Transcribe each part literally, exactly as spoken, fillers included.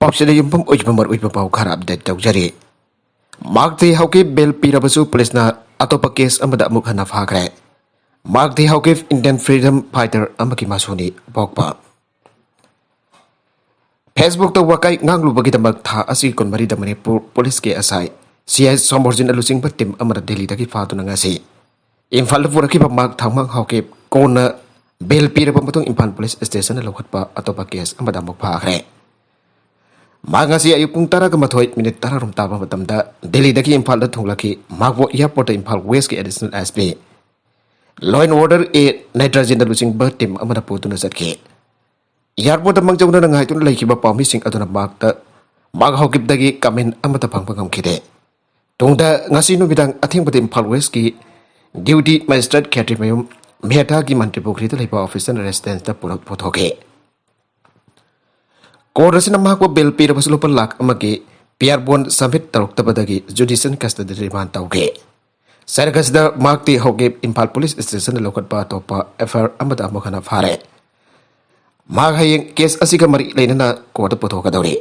ꯄꯥꯎꯁꯤꯗ ꯌꯨꯝꯐꯝ ꯑꯣꯏꯕ ꯃꯔꯨꯑꯣꯏꯕ ꯄꯥꯎ ꯈꯔ ꯑꯞꯗꯦꯠ ꯇꯧꯖꯔꯤ꯫ ꯃꯥꯔꯛ ꯊꯤ ꯍꯥꯎꯀꯤꯞ ꯕꯦꯜ ꯄꯤꯔꯕꯁꯨ ꯄꯨꯂꯤꯁꯅ ꯑꯇꯣꯞꯄ ꯀꯦꯁ ꯑꯃꯗ ꯑꯃꯨꯛ ꯍꯟꯅ ꯐꯥꯈ꯭ꯔꯦ꯫ ꯃꯥꯔꯛ ꯊꯤ ꯍꯥꯎꯀꯤꯞ Indian freedom fighter ꯑꯃꯒꯤ ꯃꯁꯨꯅꯤ ꯄꯣꯛꯄ꯫ Facebookꯇ ꯋꯥꯀꯥꯏ ꯉꯥꯡꯂꯨꯕꯒꯤꯗꯃꯛ ꯊꯥ ꯑꯁꯤꯒꯤ ꯀꯨꯟꯃꯔꯤꯗ ꯃꯅꯤꯄꯨꯔ ꯄꯨꯂꯤꯁꯀꯤ SI, CI ꯁꯣꯃꯣꯔꯖꯤꯟꯅ ꯂꯨꯆꯤꯡꯕ ꯇꯤꯝ ꯑꯃꯅ ꯗꯦꯜꯂꯤꯗꯒꯤ ꯐꯥꯗꯨꯅ ꯉꯁꯤ ꯏꯝꯐꯥꯜꯗ ꯄꯨꯔꯛꯈꯤꯕ ꯃꯥꯔꯛ ꯊꯥꯡꯃꯥꯡ ꯍꯥꯎꯀꯤꯞ ꯀꯣꯟꯅ ꯕꯦꯜ ꯄꯤꯔꯕ ꯃꯇꯨꯡ ꯏꯝꯐꯥꯜ ꯄꯨꯂꯤꯁ ꯁ꯭ꯇꯦꯁꯟꯗ ꯂꯧꯈꯠꯄ ꯑꯇꯣꯞꯄ ꯀꯦꯁ ꯑꯃꯗ ꯑꯃꯨꯛ ꯐꯥꯈ꯭ꯔꯦ꯫ ꯃꯍꯥꯛ ꯉꯁꯤ ꯑꯌꯨꯛ ꯄꯨꯡ ꯇꯔꯥꯒ ꯃꯥꯊꯣꯏ ꯃꯤꯅꯤꯠ ꯇꯔꯥꯔꯣꯝ ꯇꯥꯕ ꯃꯇꯝꯗ ꯗꯦꯜꯂꯤꯗꯒꯤ ꯏꯝꯐꯥꯜꯗ ꯊꯨꯡꯂꯛꯈꯤ꯫ ꯃꯍꯥꯛꯄꯨ ꯑꯦꯌꯥꯔꯄꯣꯔꯠꯇ ꯏꯝꯐꯥꯜ ꯋꯦꯁꯀꯤ additional SP, law and order A ꯅꯥꯏꯇ꯭ꯔꯖꯤꯟꯅ ꯂꯨꯆꯤꯡꯕ ꯇꯤꯝ ꯑꯃꯅ ꯄꯨꯗꯨꯅ ꯆꯠꯈꯤ꯫ ꯑꯦꯌꯥꯔꯄꯣꯔꯠꯇ ꯃꯥꯡꯖꯧꯅꯅ ꯉꯥꯏꯗꯨꯅ ꯂꯩꯈꯤꯕ ꯄꯥꯎꯃꯤꯁꯤꯡ ꯑꯗꯨꯅ ꯃꯍꯥꯛꯇ, ꯃꯍꯥꯛ ꯍꯥꯎꯀꯤꯞꯇꯒꯤ ꯀꯃꯦꯟ ꯑꯃꯠꯇ ꯐꯪꯕ ꯉꯝꯈꯤꯗꯦ꯫ ꯇꯨꯡꯗ ꯉꯁꯤ ꯅꯨꯃꯤꯗꯥꯡ ꯑꯊꯦꯡꯕꯗ ꯏꯝꯐꯥꯜ ꯋꯦꯁꯀꯤ ꯗꯤꯌꯨꯇꯤ ꯃꯦꯖꯤꯁꯇ꯭ꯔꯦꯠ ꯈꯦꯇ꯭ꯔꯤꯃꯌꯨꯝ ꯃꯦꯙꯥꯒꯤ ꯃꯟꯇ꯭ꯔꯤ ꯄꯨꯈ꯭ꯔꯤꯗ ꯂꯩꯕ ꯑꯣꯐꯤꯁꯇ ꯔꯦꯁꯤꯗꯦꯟꯁꯇ ꯄꯨꯔꯛ ꯄꯨꯊꯣꯛꯈꯤ꯫ ꯀꯣꯔꯠ ꯑꯁꯤꯅ ꯃꯍꯥꯛꯄꯨ ꯕꯦꯜ ꯄꯤꯔꯕꯁꯨ ꯂꯨꯄꯥ ꯂꯥꯈ ꯑꯃꯒꯤ ꯄꯤꯌꯥꯔ ꯕꯣꯟ ꯁꯕꯃꯤꯠ ꯇꯧꯔꯛꯇꯕꯗꯒꯤ ꯖꯨꯗꯤꯁꯤꯌꯦꯜ ꯀꯁꯇꯗꯤꯗ ꯔꯤꯃꯥꯟ ꯇꯧꯈꯤ꯫ ꯁꯔꯒ ꯑꯁꯤꯗ ꯃꯍꯥꯛꯇꯤ ꯍꯧꯒꯤꯞ ꯏꯝꯐꯥꯜ ꯄꯨꯂꯤꯁ ꯁ꯭ꯇꯦꯁꯟꯗ ꯂꯧꯈꯠꯄ ꯑꯇꯣꯞꯄ FIR ꯑꯃꯗ ꯑꯃꯨꯛ ꯍꯟꯅ ꯐꯥꯔꯦ꯫ ꯃꯍꯥꯛ ꯍꯌꯦꯡ ꯀꯦꯁ ꯑꯁꯤꯒ ꯃꯔꯤ ꯂꯩꯅꯅ ꯀꯣꯔꯠꯇ ꯄꯨꯊꯣꯛꯀꯗꯧꯔꯤ꯫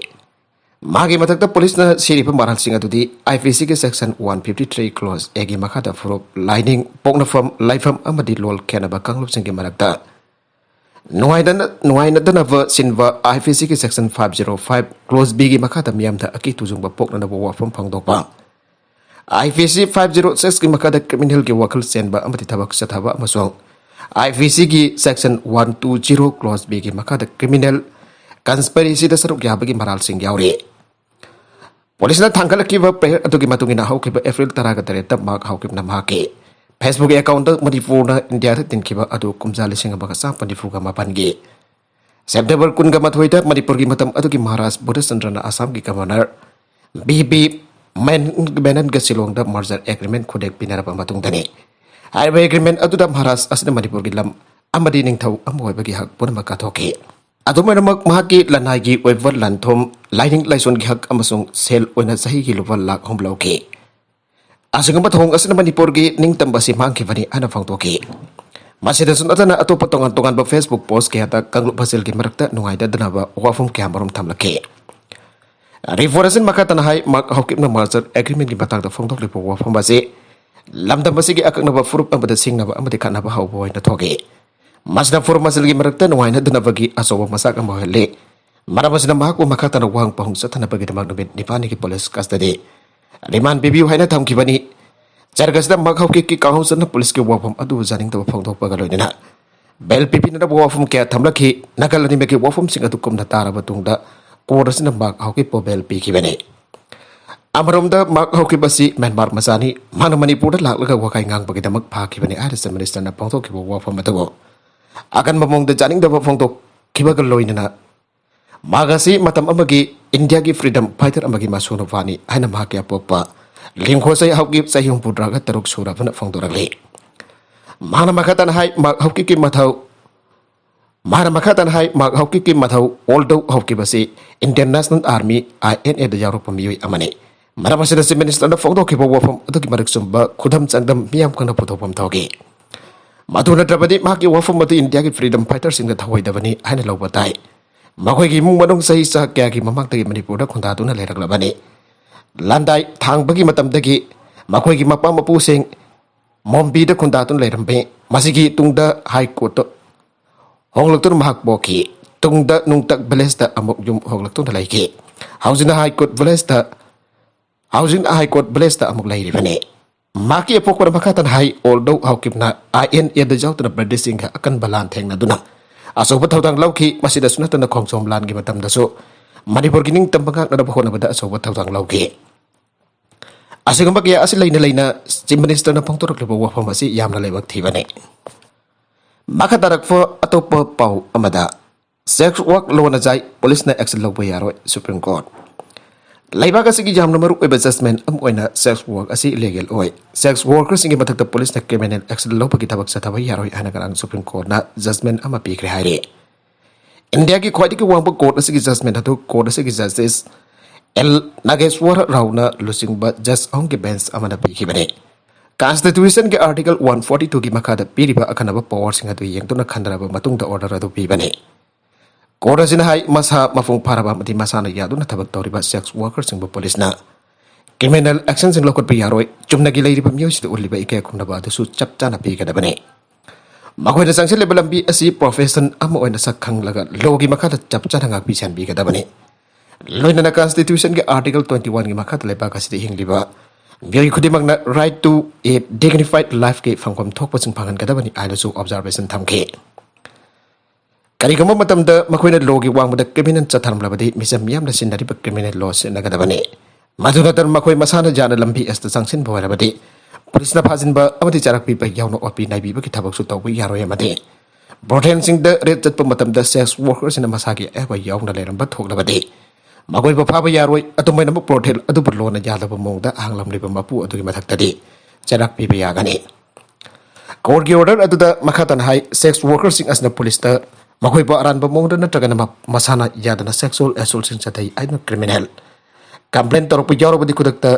ꯃꯥꯒꯤ ꯃꯊꯛꯇ ꯄꯨꯂꯤꯁꯅ ꯁꯤꯔꯤꯕ ꯃꯔꯥꯜꯁꯤꯡ ꯑꯗꯨꯗꯤ IPCꯒꯤ section one fifty three clause Aꯒꯤ ꯃꯈꯥꯗ ꯐꯨꯔꯨꯞ, ꯂꯥꯏꯅꯤꯡ, ꯄꯣꯛꯅꯐꯝ, ꯂꯥꯏꯐꯝ ꯑꯃꯗꯤ ꯂꯣꯜ ꯈꯦꯠꯅꯕ ꯀꯥꯡꯂꯨꯞꯁꯤꯡꯒꯤ ꯃꯔꯛꯇ ꯅꯨꯡꯉꯥꯏꯅꯗ-, ꯅꯨꯡꯉꯥꯏꯅꯗꯅꯕ ꯁꯤꯟꯕ IPCꯒꯤ section five zero five clause Bꯒꯤ ꯃꯈꯥꯗ ꯃꯤꯌꯥꯝꯗ ꯑꯀꯤ ꯇꯨꯖꯨꯡꯕ ꯄꯣꯛꯅꯅꯕ ꯋꯥꯐꯝ ꯐꯣꯡꯗꯣꯛꯄ, IPC five zero sixꯀꯤ ꯃꯈꯥꯗ ꯀ꯭ꯔꯤꯃꯤꯅꯦꯜꯒꯤ ꯋꯥꯈꯜ ꯆꯦꯟꯕ ꯑꯃꯗꯤ ꯊꯕꯛ ꯆꯠꯊꯕ ꯑꯃꯁꯨꯡ IPCꯒꯤ section one two zero clause Bꯒꯤ ꯃꯈꯥꯗ criminal conspiracyꯗ ꯁꯔꯨꯛ ꯌꯥꯕꯒꯤ ꯃꯔꯥꯜꯁꯤꯡ ꯌꯥꯎꯔꯤ꯫ ꯄꯨꯂꯤꯁꯅ ꯊꯥꯡꯒꯠꯂꯛꯈꯤꯕ ꯄ꯭ꯔꯦꯌꯔ ꯑꯗꯨꯒꯤ ꯃꯇꯨꯡ ꯏꯟꯅ ꯍꯧꯈꯤꯕ ꯑꯦꯄ꯭ꯔꯤꯜ ꯇꯔꯥꯒ ꯇꯔꯦꯠꯇ ꯃꯍꯥꯛ ꯍꯥꯎꯀꯤꯞꯅ ꯃꯍꯥꯛꯀꯤ Facebook accountꯇ ꯃꯅꯤꯄꯨꯔꯅ ꯏꯟꯗꯤꯌꯥꯗ ꯇꯤꯟꯈꯤꯕ ꯑꯗꯨ ꯀꯨꯝꯖꯥ ꯂꯤꯁꯤꯡ ꯑꯃꯒ ꯆꯥꯝꯃ ꯅꯤꯐꯨꯒ ꯃꯥꯄꯟꯒꯤ ꯁꯦꯞꯇꯦꯝꯕꯔ ꯀꯨꯟꯒ ꯃꯥꯊꯣꯏꯗ ꯃꯅꯤꯄꯨꯔꯒꯤ ꯃꯇꯝ ꯑꯗꯨꯒꯤ ꯃꯍꯥꯔꯥꯖ ꯕꯨꯙꯆꯟꯗ꯭ꯔꯅ ꯑꯁꯥꯝꯒꯤ ꯒꯚꯔꯅꯔ ꯕꯤ ꯕꯤ ꯃꯦꯅꯟꯒ ꯁꯤꯂꯣꯡꯗ merger agreement ꯈꯨꯗꯦꯛ ꯄꯤꯅꯔꯕ ꯃꯇꯨꯡꯗꯅꯤ꯫ ꯍꯥꯏꯔꯤꯕ agreement ꯑꯗꯨꯗ ꯃꯍꯥꯔꯥꯖ ꯑꯁꯤꯅ ꯃꯅꯤꯄꯨꯔꯒꯤ ꯂꯝ ꯑꯃꯗꯤ ꯅꯤꯡꯊꯧ ꯑꯃ ꯑꯣꯏꯕꯒꯤ ꯍꯛ ꯄꯨꯝꯅꯃꯛ ꯀꯠꯊꯣꯛꯈꯤ꯫ ꯑꯗꯨꯝ ꯑꯣꯏꯅꯃꯛ, ꯃꯍꯥꯛꯀꯤ ꯂꯅꯥꯏꯒꯤ ꯑꯣꯏꯕ ꯂꯟ-ꯊꯨꯝ, ꯂꯥꯏꯅꯤꯡ ꯂꯥꯏꯁꯣꯟꯒꯤ ꯍꯛ ꯑꯃꯁꯨꯡ ꯁꯦꯜ ꯑꯣꯏꯅ ꯆꯍꯤꯒꯤ ꯂꯨꯄꯥ ꯂꯥꯈ ꯑꯍꯨꯝ ꯂꯧꯈꯤ꯫ ꯑꯁꯤꯒꯨꯝꯕ ꯊꯧꯑꯣꯡ ꯑꯁꯤꯅ ꯃꯅꯤꯄꯨꯔꯒꯤ ꯅꯤꯡꯇꯝꯕ ꯑꯁꯤ ꯃꯥꯡꯈꯤꯕꯅꯤ ꯍꯥꯏꯅ ꯐꯣꯡꯗꯣꯛꯈꯤ꯫ ꯃꯁꯤꯗꯁꯨ ꯅꯠꯇꯅ ꯑꯇꯣꯞꯄ ꯇꯣꯉꯥꯟ ꯇꯣꯉꯥꯟꯕ Facebook post ꯀꯌꯥꯗ ꯀꯥꯡꯂꯨꯞ ꯃꯁꯦꯜꯒꯤ ꯃꯔꯛꯇ ꯅꯨꯡꯉꯥꯏꯅꯗꯅꯕ ꯋꯥꯐꯝ ꯀꯌꯥꯃꯔꯨꯝ ꯊꯝꯂꯛꯈꯤ꯫ ꯔꯤꯄꯣꯔꯠ ꯑꯁꯤꯅ ꯃꯈꯥ ꯇꯥꯅ ꯍꯥꯏ, ꯃꯥꯔꯛ ꯍꯧꯀꯤꯞꯅ ꯃꯥꯔꯖꯔ ꯑꯦꯒ꯭ꯔꯤꯃꯦꯟꯒꯤ ꯃꯇꯥꯡꯗ ꯐꯣꯡꯗꯣꯛꯂꯤꯕ ꯋꯥꯐꯝ ꯑꯁꯤ ꯂꯝꯗꯝ ꯑꯁꯤꯒꯤ ꯑꯀꯛꯅꯕ ꯐꯨꯔꯨꯞ ꯑꯃꯗ ꯁꯤꯡꯅꯕ ꯑꯃꯗꯤ ꯈꯠꯅꯕ ꯍꯧꯕ ꯑꯣꯏꯅ ꯊꯣꯛꯏ꯫ ꯃꯁꯤꯅ ꯐꯨꯔꯨꯞ ꯃꯁꯦꯜꯒꯤ ꯃꯔꯛꯇ ꯅꯨꯡꯉꯥꯏꯅꯗꯅꯕꯒꯤ ꯑꯆꯧꯕ ꯃꯆꯥꯛ ꯑꯃ ꯑꯣꯏꯍꯜꯂꯤ꯫ ꯃꯔꯝ ꯑꯁꯤꯅ ꯃꯍꯥꯛꯄꯨ ꯃꯈꯥ ꯇꯥꯅ ꯋꯥꯍꯪ ꯄꯥꯎꯍꯪ ꯆꯠꯊꯅꯕꯒꯤꯗꯃꯛ ꯅꯨꯃꯤꯠ ꯅꯤꯄꯥꯜꯅꯤꯒꯤ ꯄꯨꯂꯤꯁ ꯀꯁꯇꯗꯤ ꯔꯤꯃꯥꯟ ꯄꯤꯕꯤꯌꯨ ꯍꯥꯏꯅ ꯊꯝꯈꯤꯕꯅꯤ꯫ ꯆꯔꯒ ꯑꯁꯤꯗ ꯃꯥꯔꯛ ꯍꯧꯀꯤꯞꯀꯤ ꯀꯥꯎꯟꯁꯤꯜꯅ ꯄꯨꯂꯤꯁꯀꯤ ꯋꯥꯐꯝ ꯑꯗꯨ ꯌꯥꯅꯤꯡꯗꯕ ꯐꯣꯡꯗꯣꯛꯄꯒ ꯂꯣꯏꯅꯅ ꯕꯦꯜ ꯄꯤꯕꯤꯅꯅꯕ ꯋꯥꯐꯝ ꯀꯌꯥ ꯊꯝꯂꯛꯈꯤ꯫ ꯅꯥꯀꯜ ꯑꯅꯤꯃꯛꯀꯤ ꯋꯥꯐꯝꯁꯤꯡ ꯑꯗꯨ ꯀꯨꯞꯅ ꯇꯥꯔꯕ ꯇꯨꯡꯗ ꯀꯣꯔꯠ ꯑꯁꯤꯅ ꯃꯥꯔꯛ ꯍꯧꯀꯤꯞꯄꯨ ꯕꯦꯜ ꯄꯤꯈꯤꯕꯅꯤ꯫ ꯑꯃꯔꯣꯝꯗ ꯃꯥꯔꯛ ꯍꯧꯀꯤꯞ ꯑꯁꯤ ꯃ꯭ꯌꯥꯟꯃꯥꯔ ꯃꯆꯥꯅꯤ, ꯃꯍꯥꯛꯅ ꯃꯅꯤꯄꯨꯔꯗ ꯂꯥꯛꯂꯒ ꯋꯥꯈꯥꯏ ꯉꯥꯡꯕꯒꯤꯗꯃꯛ ꯐꯥꯈꯤꯕꯅꯤ ꯍꯥꯏꯅ ꯆꯤꯐ ꯃꯤꯅꯤꯁꯇꯔꯅ ꯐꯣꯡꯗꯣꯛꯈꯤꯕ ꯋꯥꯐꯝ ꯑꯗꯨꯕꯨ ꯑꯀꯟꯕ ꯃꯑꯣꯡꯗ ꯌꯥꯅꯤꯡꯗꯕ ꯐꯣꯡꯗꯣꯛꯈꯤꯕꯒ ꯂꯣꯏꯅꯅ ꯃꯍꯥꯛ ꯑꯁꯤ ꯃꯇꯝ ꯑꯃꯒꯤ ꯏꯟꯗꯤꯌꯥꯒꯤ ꯐ꯭ꯔꯤꯗꯝ ꯐꯥꯏꯇꯔ ꯑꯃꯒꯤ ꯃꯁꯨ ꯅꯨꯄꯥꯅꯤ ꯍꯥꯏꯅ ꯃꯍꯥꯛꯀꯤ ꯑꯄꯣꯛꯄ ꯂꯤꯡꯈꯣꯁꯩ ꯍꯧꯀꯤꯞ ꯆꯍꯤ ꯍꯨꯝꯐꯨꯇꯔꯥꯒ ꯇꯔꯨꯛ ꯁꯨꯔꯕꯅ ꯐꯣꯡꯗꯣꯔꯛꯂꯤ꯫ ꯃꯍꯥꯛꯅ ꯃꯈꯥ ꯇꯥꯅ ꯍꯥꯏ, ꯃꯥꯔꯛ ꯍꯧꯀꯤꯞꯀꯤ ꯃꯊꯧ ꯃꯍꯥꯛꯅ ꯃꯈꯥ ꯇꯥꯅ ꯍꯥꯏ, ꯃꯥꯔꯛ ꯍꯧꯀꯤꯞꯀꯤ ꯃꯊꯧ ꯑꯣꯜꯗꯧ ꯍꯧꯀꯤꯞ ꯑꯁꯤ Indian national army, I N A ꯌꯥꯎꯔꯛꯄ ꯃꯤꯑꯣꯏ ꯑꯃꯅꯤ꯫ ꯃꯔꯝ ꯑꯁꯤꯗ ꯆꯤꯐ ꯃꯤꯅꯤꯁꯇꯔꯅ ꯐꯣꯡꯗꯣꯛꯈꯤꯕ ꯋꯥꯐꯝ ꯑꯗꯨꯒꯤ ꯃꯔꯤꯛ ꯆꯨꯝꯕ ꯈꯨꯗꯝ ꯆꯥꯡꯗꯝ ꯃꯤꯌꯥꯝ ꯈꯪꯅ ꯄꯨꯊꯣꯛꯐꯝ ꯊꯣꯛꯏ꯫ ꯃꯗꯨ ꯅꯠꯇ꯭ꯔꯕꯗꯤ ꯃꯍꯥꯛꯀꯤ ꯋꯥꯐꯝ ꯑꯗꯨ ꯏꯟꯗꯤꯌꯥꯒꯤ ꯐ꯭ꯔꯤꯗꯝ ꯐꯥꯏꯇꯔꯁꯤꯡꯗ ꯊꯧꯑꯣꯏꯗꯕꯅꯤ ꯍꯥꯏꯅ ꯂꯧꯕ ꯇꯥꯏ꯫ ꯃꯈꯣꯏꯒꯤ ꯏꯃꯨꯡ ꯃꯅꯨꯡ ꯆꯍꯤ ꯆꯥ ꯀꯌꯥꯒꯤ ꯃꯃꯥꯡꯗꯒꯤ ꯃꯅꯤꯄꯨꯔꯗ ꯈꯨꯟꯗꯥꯗꯨꯅ ꯂꯩꯔꯛꯂꯕꯅꯤ꯫ ꯂꯥꯟꯗꯥꯏ ꯊꯥꯡꯕꯒꯤ ꯃꯇꯝꯗꯒꯤ ꯃꯈꯣꯏꯒꯤ ꯃꯄꯥ ꯃꯄꯨꯁꯤꯡ ꯃꯣꯝꯕꯤꯗ ꯈꯨꯟꯗꯥꯗꯨꯅ ꯂꯩꯔꯝꯃꯤ꯫ ꯃꯁꯤꯒꯤ ꯇꯨꯡꯗ ꯍꯥꯏ ꯀꯣꯔꯠꯇ ꯍꯣꯡꯂꯛꯇꯨꯅ ꯃꯍꯥꯛ ꯄꯣꯛꯈꯤ꯫ ꯇꯨꯡꯗ ꯅꯨꯡꯇꯛ ꯚꯤꯂꯦꯖꯇ ꯑꯃꯨꯛ ꯌꯨꯝ ꯍꯣꯡꯂꯛꯇꯨꯅ ꯂꯩꯈꯤ꯫ ꯍꯧꯖꯤꯛꯅ ꯍꯥꯏ ꯀꯣꯔꯠ ꯚꯤꯂꯦꯖꯇ, ꯍꯧꯖꯤꯛꯅ ꯍꯥꯏ ꯀꯣꯔꯠ ꯚꯤꯂꯦꯖꯇ ꯑꯃꯨꯛ ꯂꯩꯔꯤꯕꯅꯤ꯫ ꯃꯍꯥꯛꯀꯤ ꯑꯄꯣꯛꯄꯅ ꯃꯈꯥ ꯇꯥꯅ ꯍꯥꯏ, ꯑꯣꯜꯗꯧ ꯍꯧꯀꯤꯞꯅ ꯑꯥꯏ ꯑꯦꯟ ꯑꯦꯗ ꯌꯥꯎꯗꯨꯅ ꯕ꯭ꯔꯤꯇꯤꯁꯁꯤꯡꯒ ꯑꯀꯟꯕ ꯂꯥꯟ ꯊꯦꯡꯅꯗꯨꯅ ꯑꯆꯧꯕ ꯊꯧꯗꯥꯡ ꯂꯧꯈꯤ꯫ ꯃꯁꯤꯗꯁꯨ ꯅꯠꯇꯅ ꯈꯣꯡꯖꯣꯝ ꯂꯥꯟꯒꯤ ꯃꯇꯝꯗꯁꯨ ꯃꯅꯤꯄꯨꯔꯒꯤ ꯅꯤꯡꯇꯝꯕ ꯉꯥꯛꯅꯅꯕ ꯍꯣꯠꯅꯕꯗ ꯑꯆꯧꯕ ꯊꯧꯗꯥꯡ ꯂꯧꯈꯤ꯫ ꯑꯁꯤꯒꯨꯝꯕ ꯀꯌꯥ ꯑꯁꯤ ꯂꯩꯅ ꯂꯩꯅ ꯆꯤꯐ ꯃꯤꯅꯤꯁꯇꯔꯅ ꯐꯣꯡꯗꯣꯔꯛꯂꯤꯕ ꯋꯥꯐꯝ ꯑꯁꯤ ꯌꯥꯝꯅ ꯂꯥꯏꯕꯛ ꯊꯤꯕꯅꯤ꯫ ꯃꯈꯥ ꯇꯥꯔꯛꯄ ꯑꯇꯣꯞꯄ ꯄꯥꯎ ꯑꯃꯗ, ꯁꯦꯛꯁ ꯋꯥꯔꯛ ꯂꯣꯅ ꯆꯥꯏ, ꯄꯨꯂꯤꯁꯅ ꯑꯦꯛꯁꯟ ꯂꯧꯕ ꯌꯥꯔꯣꯏ, ꯁꯨꯄ꯭ꯔꯤꯝ ꯀꯣꯔꯠ꯫ ꯂꯩꯕꯥꯛ ꯑꯁꯤꯒꯤ ꯌꯥꯝꯅ ꯃꯔꯨꯑꯣꯏꯕ ꯖꯁꯃꯦꯟ ꯑꯃ ꯑꯣꯏꯅ ꯁꯦꯛꯁ ꯋꯥꯔꯛ ꯑꯁꯤ ꯏꯂꯤꯒꯦꯜ ꯑꯣꯏ꯫ ꯁꯦꯛꯁ ꯋꯥꯔꯀꯔꯁꯤꯡꯒꯤ ꯃꯊꯛꯇ ꯄꯨꯂꯤꯁꯅ ꯀ꯭ꯔꯤꯃꯤꯅꯦꯜ ꯑꯦꯛꯁꯟ ꯂꯧꯕꯒꯤ ꯊꯕꯛ ꯆꯠꯊꯕ ꯌꯥꯔꯣꯏ ꯍꯥꯏꯅ ꯉꯔꯥꯡ ꯁꯨꯄ꯭ꯔꯤꯝ ꯀꯣꯔꯠꯅ ꯖꯁꯃꯦꯟ ꯑꯃ ꯄꯤꯈ꯭ꯔꯦ ꯍꯥꯏꯔꯤ꯫ ꯏꯟꯗꯤꯌꯥꯒꯤ ꯈ꯭ꯋꯥꯏꯗꯒꯤ ꯋꯥꯡꯕ ꯀꯣꯔꯠ ꯑꯁꯤꯒꯤ ꯖꯁꯃꯦꯟ ꯑꯗꯨ ꯀꯣꯔꯠ ꯑꯁꯤꯒꯤ ꯖꯁꯇꯤꯁ ꯑꯦꯜ ꯅꯥꯒꯦꯁ꯭ꯋꯔ ꯔꯥꯎꯅ ꯂꯨꯆꯤꯡꯕ ꯖꯁ ꯑꯍꯨꯝꯒꯤ ꯕꯦꯟꯆ ꯑꯃꯅ ꯄꯤꯈꯤꯕꯅꯤ꯫ ꯀꯟꯁꯇꯤꯇ꯭ꯌꯨꯁꯟꯒꯤ ꯑꯥꯔꯇꯤꯀꯜ ꯋꯥꯟ ꯐꯣꯔꯇꯤ ꯇꯨꯒꯤ ꯃꯈꯥꯗ ꯄꯤꯔꯤꯕ ꯑꯈꯟꯅꯕ ꯄꯋꯥꯔꯁꯤꯡ ꯑꯗꯨ ꯌꯦꯡꯗꯨꯅ ꯈꯟꯅꯔꯕ ꯃꯇꯨꯡꯗ ꯑꯣꯔꯗꯔ ꯑꯗꯨ ꯄꯤꯕꯅꯤ꯫ ꯀꯣꯔꯠ ꯑꯁꯤꯅ ꯍꯥꯏ, ꯃꯁꯥ ꯃꯄꯨꯡ ꯐꯥꯔꯕ ꯑꯃꯗꯤ ꯃꯁꯥꯅ ꯌꯥꯗꯨꯅ ꯊꯕꯛ ꯇꯧꯔꯤꯕ ꯁꯦꯛꯁ ꯋꯥꯔꯀꯔꯁꯤꯡꯕꯨ ꯄꯨꯂꯤꯁꯅ ꯀ꯭ꯔꯤꯃꯤꯅꯦꯜ ꯑꯦꯛꯁꯟꯁꯤꯡ ꯂꯧꯈꯠꯄ ꯌꯥꯔꯣꯏ, ꯆꯨꯝꯅꯒꯤ ꯂꯩꯔꯤꯕ ꯃꯤꯑꯣꯏꯁꯤꯗ ꯎꯠꯂꯤꯕ ꯏꯀꯥꯏ ꯈꯨꯝꯅꯕ ꯑꯗꯨꯁꯨ ꯆꯞ ꯆꯥꯅ ꯄꯤꯒꯗꯕꯅꯤ꯫ ꯃꯈꯣꯏꯅ ꯆꯪꯁꯤꯜꯂꯤꯕ ꯂꯝꯕꯤ ꯑꯁꯤ ꯄ꯭ꯔꯣꯐꯦꯁꯟ ꯑꯃ ꯑꯣꯏꯅ ꯁꯛ ꯈꯪꯂꯒ ꯂꯣꯒꯤ ꯃꯈꯥꯗ ꯆꯞ ꯆꯥꯅ ꯉꯥꯛꯄꯤ ꯁꯦꯟꯕꯤꯒꯗꯕꯅꯤ꯫ ꯂꯣꯏꯅꯅ ꯀꯟꯁꯇꯤꯇ꯭ꯌꯨꯁꯟꯒꯤ ꯑꯥꯔꯇꯤꯀꯜ ꯇ꯭ꯋꯦꯟꯇꯤ ꯋꯥꯟꯒꯤ ꯃꯈꯥꯗ ꯂꯩꯕꯥꯛ ꯑꯁꯤꯗ ꯍꯤꯡꯂꯤꯕ ꯃꯤꯑꯣꯏ ꯈꯨꯗꯤꯡꯃꯛꯅ right to a dignified lifeꯀꯤ ꯐꯪꯐꯝ ꯊꯣꯛꯄꯁꯤꯡ ꯐꯪꯍꯟꯒꯗꯕꯅꯤ ꯍꯥꯏꯅꯁꯨ ꯑꯣꯕꯖꯥꯔꯕꯦꯁꯟ ꯊꯝꯈꯤ꯫ ꯀꯔꯤꯒꯨꯝꯕ ꯃꯇꯝꯗ ꯃꯈꯣꯏꯅ ꯂꯣꯒꯤ ꯋꯥꯡꯃꯗ ꯀ꯭ꯔꯤꯃꯤꯅꯦꯜ ꯆꯠꯊꯔꯝꯂꯕꯗꯤ, ꯃꯤꯆꯝ ꯃꯤꯌꯥꯝꯅ ꯁꯤꯖꯤꯟꯅꯔꯤꯕ ꯀ꯭ꯔꯤꯃꯤꯅꯦꯜ ꯂꯣ ꯁꯤꯖꯤꯟꯅꯒꯗꯕꯅꯤ꯫ ꯃꯗꯨ ꯅꯠꯇꯅ ꯃꯈꯣꯏ ꯃꯁꯥꯅ ꯌꯥꯅ ꯂꯝꯕꯤ ꯑꯁꯤꯗ ꯆꯪꯁꯤꯟꯕ ꯑꯣꯏꯔꯕꯗꯤ, ꯄꯨꯂꯤꯁꯅ ꯐꯥꯖꯤꯟꯕ ꯑꯃꯗꯤ ꯆꯩꯔꯥꯛ ꯄꯤꯕ ꯌꯥꯎꯅ ꯑꯣꯠꯄꯤ ꯅꯩꯕꯤꯕꯒꯤ ꯊꯕꯛꯁꯨ ꯇꯧꯕ ꯌꯥꯔꯣꯏ, ꯑꯃꯗꯤ ꯕ꯭ꯔꯣꯊꯦꯜꯁꯤꯡꯗ ꯔꯦꯠ ꯆꯠꯄ ꯃꯇꯝꯗ ꯁꯦꯛꯁ ꯋꯥꯔꯀꯔꯁꯤꯡꯅ ꯃꯁꯥꯒꯤ ꯑꯌꯥꯕ ꯌꯥꯎꯅ ꯂꯩꯔꯝꯕ ꯊꯣꯛꯂꯕꯗꯤ, ꯃꯈꯣꯏꯕꯨ ꯐꯥꯕ ꯌꯥꯔꯣꯏ꯫ ꯑꯗꯨꯃꯥꯏꯅꯃꯛ ꯕ꯭ꯔꯣꯊꯦꯜ ꯑꯗꯨꯕꯨ ꯂꯣꯅ ꯌꯥꯗꯕ ꯃꯑꯣꯡꯗ ꯍꯥꯡꯂꯝꯂꯤꯕ ꯃꯄꯨ ꯑꯗꯨꯒꯤ ꯃꯊꯛꯇꯗꯤ ꯆꯩꯔꯥꯛ ꯄꯤꯕ ꯌꯥꯒꯅꯤ꯫ ꯀꯣꯔꯠꯀꯤ ꯑꯣꯔꯗꯔ ꯑꯗꯨꯗ ꯃꯈꯥ ꯇꯥꯅ ꯍꯥꯏ, ꯁꯦꯛꯁ ꯋꯥꯔꯀꯔꯁꯤꯡ ꯑꯁꯤꯅ ꯄꯨꯂꯤꯁꯇ ꯃꯈꯣꯏꯕꯨ ꯑꯔꯥꯟꯕ ꯃꯑꯣꯡꯗ ꯅꯠꯇ꯭ꯔꯒꯅ ꯃ-, ꯃꯁꯥꯅ ꯌꯥꯗꯅ ꯁꯦꯛꯁꯨꯑꯦꯜ ꯑꯦꯁꯣꯜꯁꯤꯡ ꯆꯠꯊꯩ ꯍꯥꯏꯗꯨꯅ ꯀ꯭ꯔꯤꯃꯤꯅꯦꯜ ꯀꯝꯄ꯭ꯂꯦꯟ ꯇꯧꯔꯛꯄ ꯌꯥꯎꯔꯕꯗꯤ, ꯈꯨꯗꯛꯇ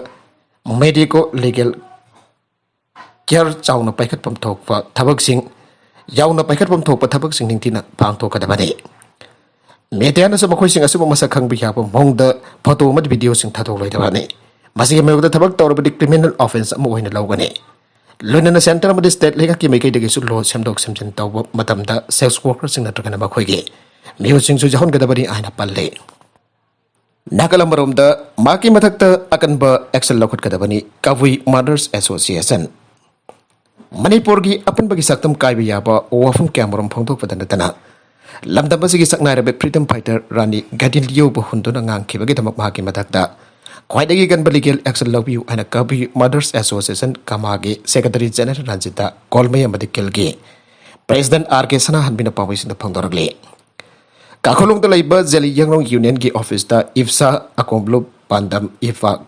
ꯃꯦꯗꯤꯀꯣ ꯂꯤꯒꯦꯜ ꯀꯦꯌꯔ ꯆꯥꯎꯅ ꯄꯥꯏꯈꯠꯐꯝ ꯊꯣꯛꯄ ꯊꯕꯛꯁꯤꯡ, ꯌꯥꯎꯅ ꯄꯥꯏꯈꯠꯐꯝ ꯊꯣꯛꯄ ꯊꯕꯛꯁꯤꯡ ꯅꯤꯡꯊꯤꯅ ꯄꯥꯡꯊꯣꯛꯀꯗꯕꯅꯤ꯫ ꯃꯦꯗꯤꯌꯥꯅꯁꯨ ꯃꯈꯣꯏꯁꯤꯡ ꯑꯁꯤꯕꯨ ꯃꯁꯛ ꯈꯪꯕ ꯌꯥꯕ ꯃꯑꯣꯡꯗ ꯐꯣꯇꯣ ꯑꯃꯗꯤ ꯚꯤꯗꯤꯑꯣꯁꯤꯡ ꯊꯥꯗꯣꯛꯂꯣꯏꯗꯕꯅꯤ꯫ ꯃꯁꯤꯒꯤ ꯃꯥꯌꯣꯛꯇ ꯊꯕꯛ ꯇꯧꯔꯕꯗꯤ ꯀ꯭ꯔꯤꯃꯤꯅꯦꯜ ꯑꯣꯐꯦꯟꯁ ꯑꯃ ꯑꯣꯏꯅ ꯂꯧꯒꯅꯤ꯫ ꯂꯣꯏꯅꯅ ꯁꯦꯟꯇꯔ ꯑꯃꯗꯤ ꯁ꯭ꯇꯦꯠ ꯂꯩꯉꯥꯛꯀꯤ ꯃꯥꯏꯀꯩꯗꯒꯤꯁꯨ ꯂꯣ ꯁꯦꯝꯗꯣꯛ ꯁꯦꯝꯖꯤꯟ ꯇꯧꯕ ꯃꯇꯝꯗ ꯁꯦꯛꯁ ꯋꯥꯔꯀꯔꯁꯤꯡ ꯅꯠꯇ꯭ꯔꯒꯅ ꯃꯈꯣꯏꯒꯤ ꯃꯤꯍꯨꯠꯁꯤꯡꯁꯨ ꯌꯥꯎꯍꯟꯒꯗꯕꯅꯤ ꯍꯥꯏꯅ ꯄꯜꯂꯤ꯫ ꯅꯥꯀꯜ ꯑꯃꯔꯣꯝꯗ ꯃꯍꯥꯛꯀꯤ ꯃꯊꯛꯇ ꯑꯀꯟꯕ ꯑꯦꯛꯁꯟ ꯂꯧꯈꯠꯀꯗꯕꯅꯤ ꯀꯕꯨꯏ ꯃꯥꯗꯔꯁ ꯑꯦꯁꯣꯁꯤꯌꯦꯁꯟ꯫ ꯃꯅꯤꯄꯨꯔꯒꯤ ꯑꯄꯨꯟꯕꯒꯤ ꯁꯛꯇꯝ ꯀꯥꯏꯕ ꯌꯥꯕ ꯋꯥꯐꯝ ꯀꯌꯥꯃꯔꯨꯝ ꯐꯣꯡꯗꯣꯛꯄꯗ ꯅꯠꯇꯅ, ꯂꯝꯗꯝ ꯑꯁꯤꯒꯤ ꯁꯛꯅꯥꯏꯔꯕ ꯐ꯭ꯔꯤꯗꯝ ꯐꯥꯏꯇꯔ ꯔꯥꯅꯤ ꯒꯥꯏꯗꯤꯟꯂꯤꯌꯣꯕꯨ ꯍꯨꯟꯗꯨꯅ ꯉꯥꯡꯈꯤꯕꯒꯤꯗꯃꯛ ꯃꯍꯥꯛꯀꯤ ꯃꯊꯛꯇ ꯈ꯭ꯋꯥꯏꯗꯒꯤ ꯀꯟꯕ ꯂꯤꯒꯦꯜ ꯑꯦꯛꯁꯟ ꯂꯧꯕꯤꯌꯨ ꯍꯥꯏꯅ ꯀꯕꯨꯏ ꯃꯥꯗꯔꯁ ꯑꯦꯁꯣꯁꯤꯌꯦꯁꯟ ꯀꯃꯥꯒꯤ ꯁꯦꯀ꯭ꯔꯦꯇꯔꯤ ꯖꯦꯅꯔꯦꯜ ꯔꯟꯖꯤꯇꯥ ꯒꯣꯜꯃꯩ ꯑꯃꯗꯤ ꯀꯤꯜꯒꯤ ꯄ꯭ꯔꯦꯁꯤꯗꯦꯟꯠ ꯑꯥꯔ ꯀꯦ ꯁꯅꯥꯍꯟꯕꯤꯅ ꯄꯥꯎꯃꯤꯁꯤꯡꯗ ꯐꯣꯡꯗꯣꯔꯛꯂꯤ꯫ ꯀꯥꯈꯣꯂꯣꯡꯗ ꯂꯩꯕ ꯖꯦꯂꯤꯌꯥꯡꯔꯣꯡ ꯌꯨꯅꯤꯌꯟꯒꯤ ꯑꯣꯐꯤꯁꯇ ꯏꯞꯁꯥ, ꯑꯀꯣꯝꯂꯨꯞ, ꯄꯥꯟꯗꯝ, ꯏꯐꯥꯛ,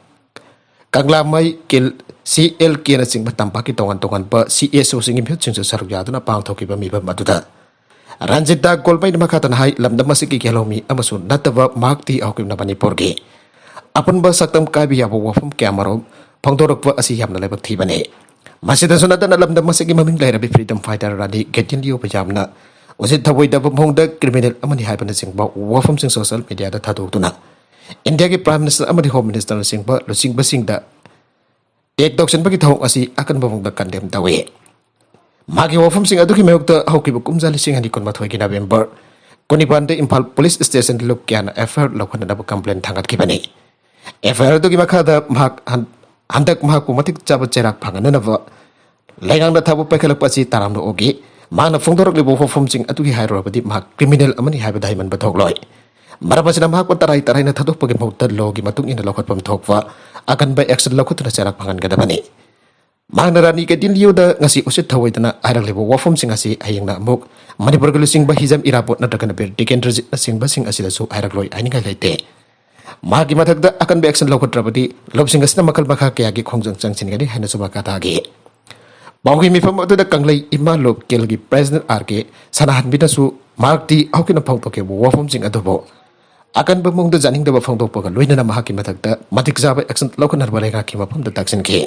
ꯀꯪꯂꯥꯃꯩ, ꯀꯤꯜ, ꯁꯤ ꯑꯦꯜ ꯀꯦꯅꯆꯤꯡꯕ ꯇꯝꯄꯥꯛꯀꯤ ꯇꯣꯉꯥꯟ ꯇꯣꯉꯥꯟꯕ ꯁꯤ ꯑꯦꯁ ꯑꯣꯁꯤꯡꯒꯤ ꯃꯤꯍꯨꯠꯁꯤꯡꯁꯨ ꯁꯔꯨꯛ ꯌꯥꯗꯨꯅ ꯄꯥꯡꯊꯣꯛꯈꯤꯕ ꯃꯤꯐꯝ ꯑꯗꯨꯗ ꯔꯟꯖꯤꯇꯥ ꯒꯣꯜꯃꯩꯅ ꯃꯈꯥ ꯇꯥꯅ ꯍꯥꯏ, ꯂꯝꯗꯝ ꯑꯁꯤꯒꯤ ꯒꯦꯜꯍꯧꯃꯤ ꯑꯃꯁꯨ ꯅꯠꯇꯕ ꯃꯍꯥꯛꯇꯤ ꯍꯧꯈꯤꯕ ꯃꯅꯤꯄꯨꯔꯒꯤ ꯑꯄꯨꯟꯕ ꯁꯛꯇꯝ ꯀꯥꯏꯕ ꯌꯥꯕ ꯋꯥꯐꯝ ꯀꯌꯥꯃꯔꯨꯝ ꯐꯣꯡꯗꯣꯔꯛꯄ ꯑꯁꯤ ꯌꯥꯝꯅ ꯂꯥꯏꯕꯛ ꯊꯤꯕꯅꯤ꯫ ꯃꯁꯤꯗꯁꯨ ꯅꯠꯇꯅ ꯂꯝꯗꯝ ꯑꯁꯤꯒꯤ ꯃꯃꯤꯡ ꯂꯩꯔꯕꯤ ꯐ꯭ꯔꯤꯗꯝ ꯐꯥꯏꯇꯔ ꯔꯥꯅꯤ ꯒꯦꯇꯤꯟꯂꯤꯌꯣꯕꯨ ꯌꯥꯝꯅ ꯎꯆꯤꯠ ꯊꯧꯑꯣꯏꯗꯕ ꯃꯑꯣꯡꯗ ꯀ꯭ꯔꯤꯃꯤꯅꯦꯜ ꯑꯃꯅꯤ ꯍꯥꯏꯕꯅꯆꯤꯡꯕ ꯋꯥꯐꯝꯁꯤꯡ ꯁꯣꯁꯤꯌꯦꯜ ꯃꯤꯗꯤꯌꯥꯗ ꯊꯥꯗꯣꯛꯇꯨꯅ ꯏꯟꯗꯤꯌꯥꯒꯤ ꯄ꯭ꯔꯥꯏꯝ ꯃꯤꯅꯤꯁꯇꯔ ꯑꯃꯗꯤ ꯍꯣꯝ ꯃꯤꯅꯤꯁꯇꯔꯅꯆꯤꯡꯕ ꯂꯨꯆꯤꯡꯕꯁꯤꯡꯗ ꯇꯦꯛ ꯇꯧꯁꯤꯟꯕꯒꯤ ꯊꯧꯑꯣꯡ ꯑꯁꯤ ꯑꯀꯟꯕ ꯃꯑꯣꯡꯗ ꯀꯟꯗꯦꯝ ꯇꯧꯏ꯫ ꯃꯥꯒꯤ ꯋꯥꯐꯝꯁꯤꯡ ꯑꯗꯨꯒꯤ ꯃꯥꯌꯣꯛꯇ ꯍꯧꯈꯤꯕ ꯀꯨꯝꯖꯥ ꯂꯤꯁꯤꯡ ꯑꯅꯤ ꯀꯨꯟꯃꯥꯊꯣꯏꯒꯤ ꯅꯕꯦꯝꯕꯔ ꯀꯨꯟꯅꯤꯄꯥꯟꯗ ꯏꯝꯐꯥꯜ ꯄꯨꯂꯤꯁ ꯁ꯭ꯇꯦꯁꯟꯗ ꯂꯨꯞ ꯀꯌꯥꯅ ꯑꯦꯐ ꯑꯥꯏ ꯑꯥꯔ ꯂꯧꯈꯠꯅꯅꯕ ꯀꯝꯄ꯭ꯂꯦꯟ ꯊꯥꯡꯒꯠꯈꯤꯕꯅꯤ꯫ ꯑꯦꯐ ꯑꯥꯏ ꯑꯥꯔ ꯑꯗꯨꯒꯤ ꯃꯈꯥꯗ ꯃꯍꯥꯛ ꯍꯟ-, ꯍꯟꯗꯛ ꯃꯍꯥꯛꯄꯨ ꯃꯇꯤꯛ ꯆꯥꯕ ꯆꯩꯔꯥꯛ ꯐꯪꯍꯟꯅꯅꯕ ꯂꯩꯉꯥꯛꯅ ꯊꯕꯛ ꯄꯥꯏꯈꯠꯂꯛꯄ ꯑꯁꯤ ꯇꯔꯥꯝꯅ ꯑꯣꯛꯏ꯫ ꯃꯍꯥꯛꯅ ꯐꯣꯡꯗꯣꯔꯛꯂꯤꯕ ꯋꯥꯐꯝꯁꯤꯡ ꯑꯗꯨꯒꯤ ꯍꯥꯏꯔꯨꯔꯕꯗꯤ ꯃꯍꯥꯛ ꯀ꯭ꯔꯤꯃꯤꯅꯦꯜ ꯑꯃꯅꯤ ꯍꯥꯏꯕꯗ ꯍꯩꯃꯟꯕ ꯊꯣꯛꯂꯣꯏ꯫ ꯃꯔꯝ ꯑꯁꯤꯅ ꯃꯍꯥꯛꯄꯨ ꯇꯔꯥꯏ ꯇꯔꯥꯏꯅ ꯊꯥꯗꯣꯛꯄꯒꯤ ꯃꯍꯨꯠꯇ ꯂꯣꯒꯤ ꯃꯇꯨꯡ ꯏꯟꯅ ꯂꯧꯈꯠꯐꯝ ꯊꯣꯛꯄ ꯑꯀꯟꯕ ꯑꯦꯛꯁꯟ ꯂꯧꯈꯠꯇꯨꯅ ꯆꯩꯔꯥꯛ ꯐꯪꯍꯟꯒꯗꯕꯅꯤ꯫ ꯃꯍꯥꯛꯅ ꯔꯥꯅꯤ ꯀꯩꯗꯤꯟꯂꯤꯌꯨꯗ ꯉꯁꯤ ꯎꯆꯤꯠ ꯊꯧꯑꯣꯏꯗꯅ ꯍꯥꯏꯔꯛꯂꯤꯕ ꯋꯥꯐꯝꯁꯤꯡ ꯑꯁꯤ ꯍꯌꯦꯡꯅ ꯑꯃꯨꯛ ꯃꯅꯤꯄꯨꯔꯒꯤ ꯂꯨꯆꯤꯡꯕ ꯍꯤꯖꯝ ꯏꯔꯥꯕꯣꯠ ꯅꯠꯇ꯭ꯔꯒꯅ ꯕꯤꯔ ꯇꯤꯀꯦꯟꯗ꯭ꯔꯖꯤꯠꯅꯆꯤꯡꯕꯁꯤꯡ ꯑꯁꯤꯗꯁꯨ ꯍꯥꯏꯔꯛꯂꯣꯏ ꯍꯥꯏꯅꯤꯡꯉꯥꯏ ꯂꯩꯇꯦ꯫ ꯃꯍꯥꯛꯀꯤ ꯃꯊꯛꯇ ꯑꯀꯟꯕ ꯑꯦꯛꯁꯟ ꯂꯧꯈꯠꯇ꯭ꯔꯕꯗꯤ ꯂꯨꯞꯁꯤꯡ ꯑꯁꯤꯅ ꯃꯈꯜ ꯃꯈꯥ ꯀꯌꯥꯒꯤ ꯈꯣꯡꯖꯪ ꯆꯪꯁꯤꯟꯒꯅꯤ ꯍꯥꯏꯅꯁꯨ ꯃꯈꯥ ꯇꯥꯈꯤ꯫ ꯄꯥꯎꯒꯤ ꯃꯤꯐꯝ ꯑꯗꯨꯗ ꯀꯪꯂꯩ ꯏꯃꯥ ꯂꯣꯀꯦꯜꯒꯤ ꯄ꯭ꯔꯦꯁꯤꯗꯦꯟꯠ ꯑꯥꯔ ꯀꯦ ꯁꯅꯥꯍꯟꯕꯤꯅꯁꯨ ꯃꯍꯥꯛꯇꯤ ꯍꯧꯈꯤꯅ ꯐꯣꯡꯗꯣꯛꯈꯤꯕ ꯋꯥꯐꯝꯁꯤꯡ ꯑꯗꯨꯕꯨ ꯑꯀꯟꯕ ꯃꯑꯣꯡꯗ ꯌꯥꯅꯤꯡꯗꯕ ꯐꯣꯡꯗꯣꯛꯄꯒ ꯂꯣꯏꯅꯅ ꯃꯍꯥꯛꯀꯤ ꯃꯊꯛꯇ ꯃꯇꯤꯛ ꯆꯥꯕ ꯑꯦꯛꯁꯟ ꯂꯧꯈꯠꯅꯕ ꯂꯩꯉꯥꯛꯀꯤ ꯃꯐꯝꯗ ꯇꯥꯛꯁꯤꯟꯈꯤ꯫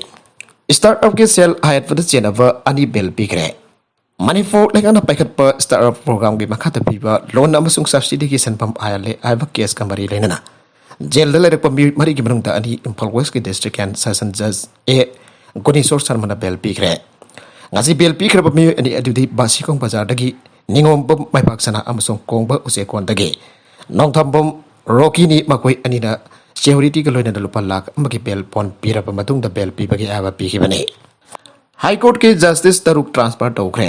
ꯁ꯭ꯇꯥꯔꯠ ꯑꯞꯀꯤ ꯁꯦꯜ ꯍꯥꯏꯍꯠꯄꯗ ꯆꯦꯟꯅꯕ ꯑꯅꯤ ꯕꯦꯜ ꯄꯤꯈ꯭ꯔꯦ꯫ ꯃꯅꯤꯄꯨꯔ ꯂꯩꯉꯥꯛꯅ ꯄꯥꯏꯈꯠꯄ ꯁ꯭ꯇꯥꯔꯠ ꯑꯞ ꯄ꯭ꯔꯣꯒ꯭ꯔꯥꯝꯒꯤ ꯃꯈꯥꯗ ꯄꯤꯕ ꯂꯣꯟ ꯑꯃꯁꯨꯡ ꯁꯕꯁꯤꯗꯤꯒꯤ ꯁꯦꯟꯐꯝ ꯍꯥꯏꯍꯜꯂꯦ ꯍꯥꯏꯕ ꯀꯦꯁꯀ ꯃꯔꯤ ꯂꯩꯅꯅ ꯖꯦꯜꯗ ꯂꯩꯔꯛꯄ ꯃꯤꯑꯣꯏ ꯃꯔꯤꯒꯤ ꯃꯅꯨꯡꯗ ꯑꯅꯤ ꯏꯝꯐꯥꯜ ꯋꯦꯁꯀꯤ ꯗꯤꯁꯇ꯭ꯔꯤꯛ ꯑꯦꯟ ꯁꯦꯁꯟ ꯖꯖ ꯑꯦ ꯒꯨꯅꯦꯁꯣꯔ ꯁꯔꯃꯅ ꯕꯦꯜ ꯄꯤꯈ꯭ꯔꯦ꯫ ꯉꯁꯤ ꯕꯦꯜ ꯄꯤꯈ꯭ꯔꯕ ꯃꯤꯑꯣꯏ ꯑꯅꯤ ꯑꯗꯨꯗꯤ ꯕꯥꯁꯤꯈꯣꯡ ꯕꯖꯥꯔꯗꯒꯤ ꯅꯤꯉꯣꯝꯕꯝ ꯃꯩꯕꯥꯛ ꯁꯅꯥ ꯑꯃꯁꯨꯡ ꯀꯣꯡꯕ ꯎꯆꯦꯛꯀꯣꯟꯗꯒꯤ ꯅꯣꯡꯊꯥꯝꯕꯝ ꯔꯣꯀꯤꯅꯤ꯫ ꯃꯈꯣꯏ ꯑꯅꯤꯅ ꯁꯦꯀ꯭ꯌꯨꯔꯤꯇꯤꯒ ꯂꯣꯏꯅꯅ ꯂꯨꯄꯥ ꯂꯥꯈ ꯑꯃꯒꯤ ꯕꯦꯜ ꯕꯣꯟ ꯄꯤꯔꯕ ꯃꯇꯨꯡꯗ ꯕꯦꯜ ꯄꯤꯕꯒꯤ ꯑꯌꯥꯕ ꯄꯤꯈꯤꯕꯅꯤ꯫ ꯍꯥꯏ ꯀꯣꯔꯠꯀꯤ ꯖꯁꯇꯤꯁ ꯇꯔꯨꯛ ꯇ꯭ꯔꯥꯟꯁꯐꯔ ꯇꯧꯈ꯭ꯔꯦ꯫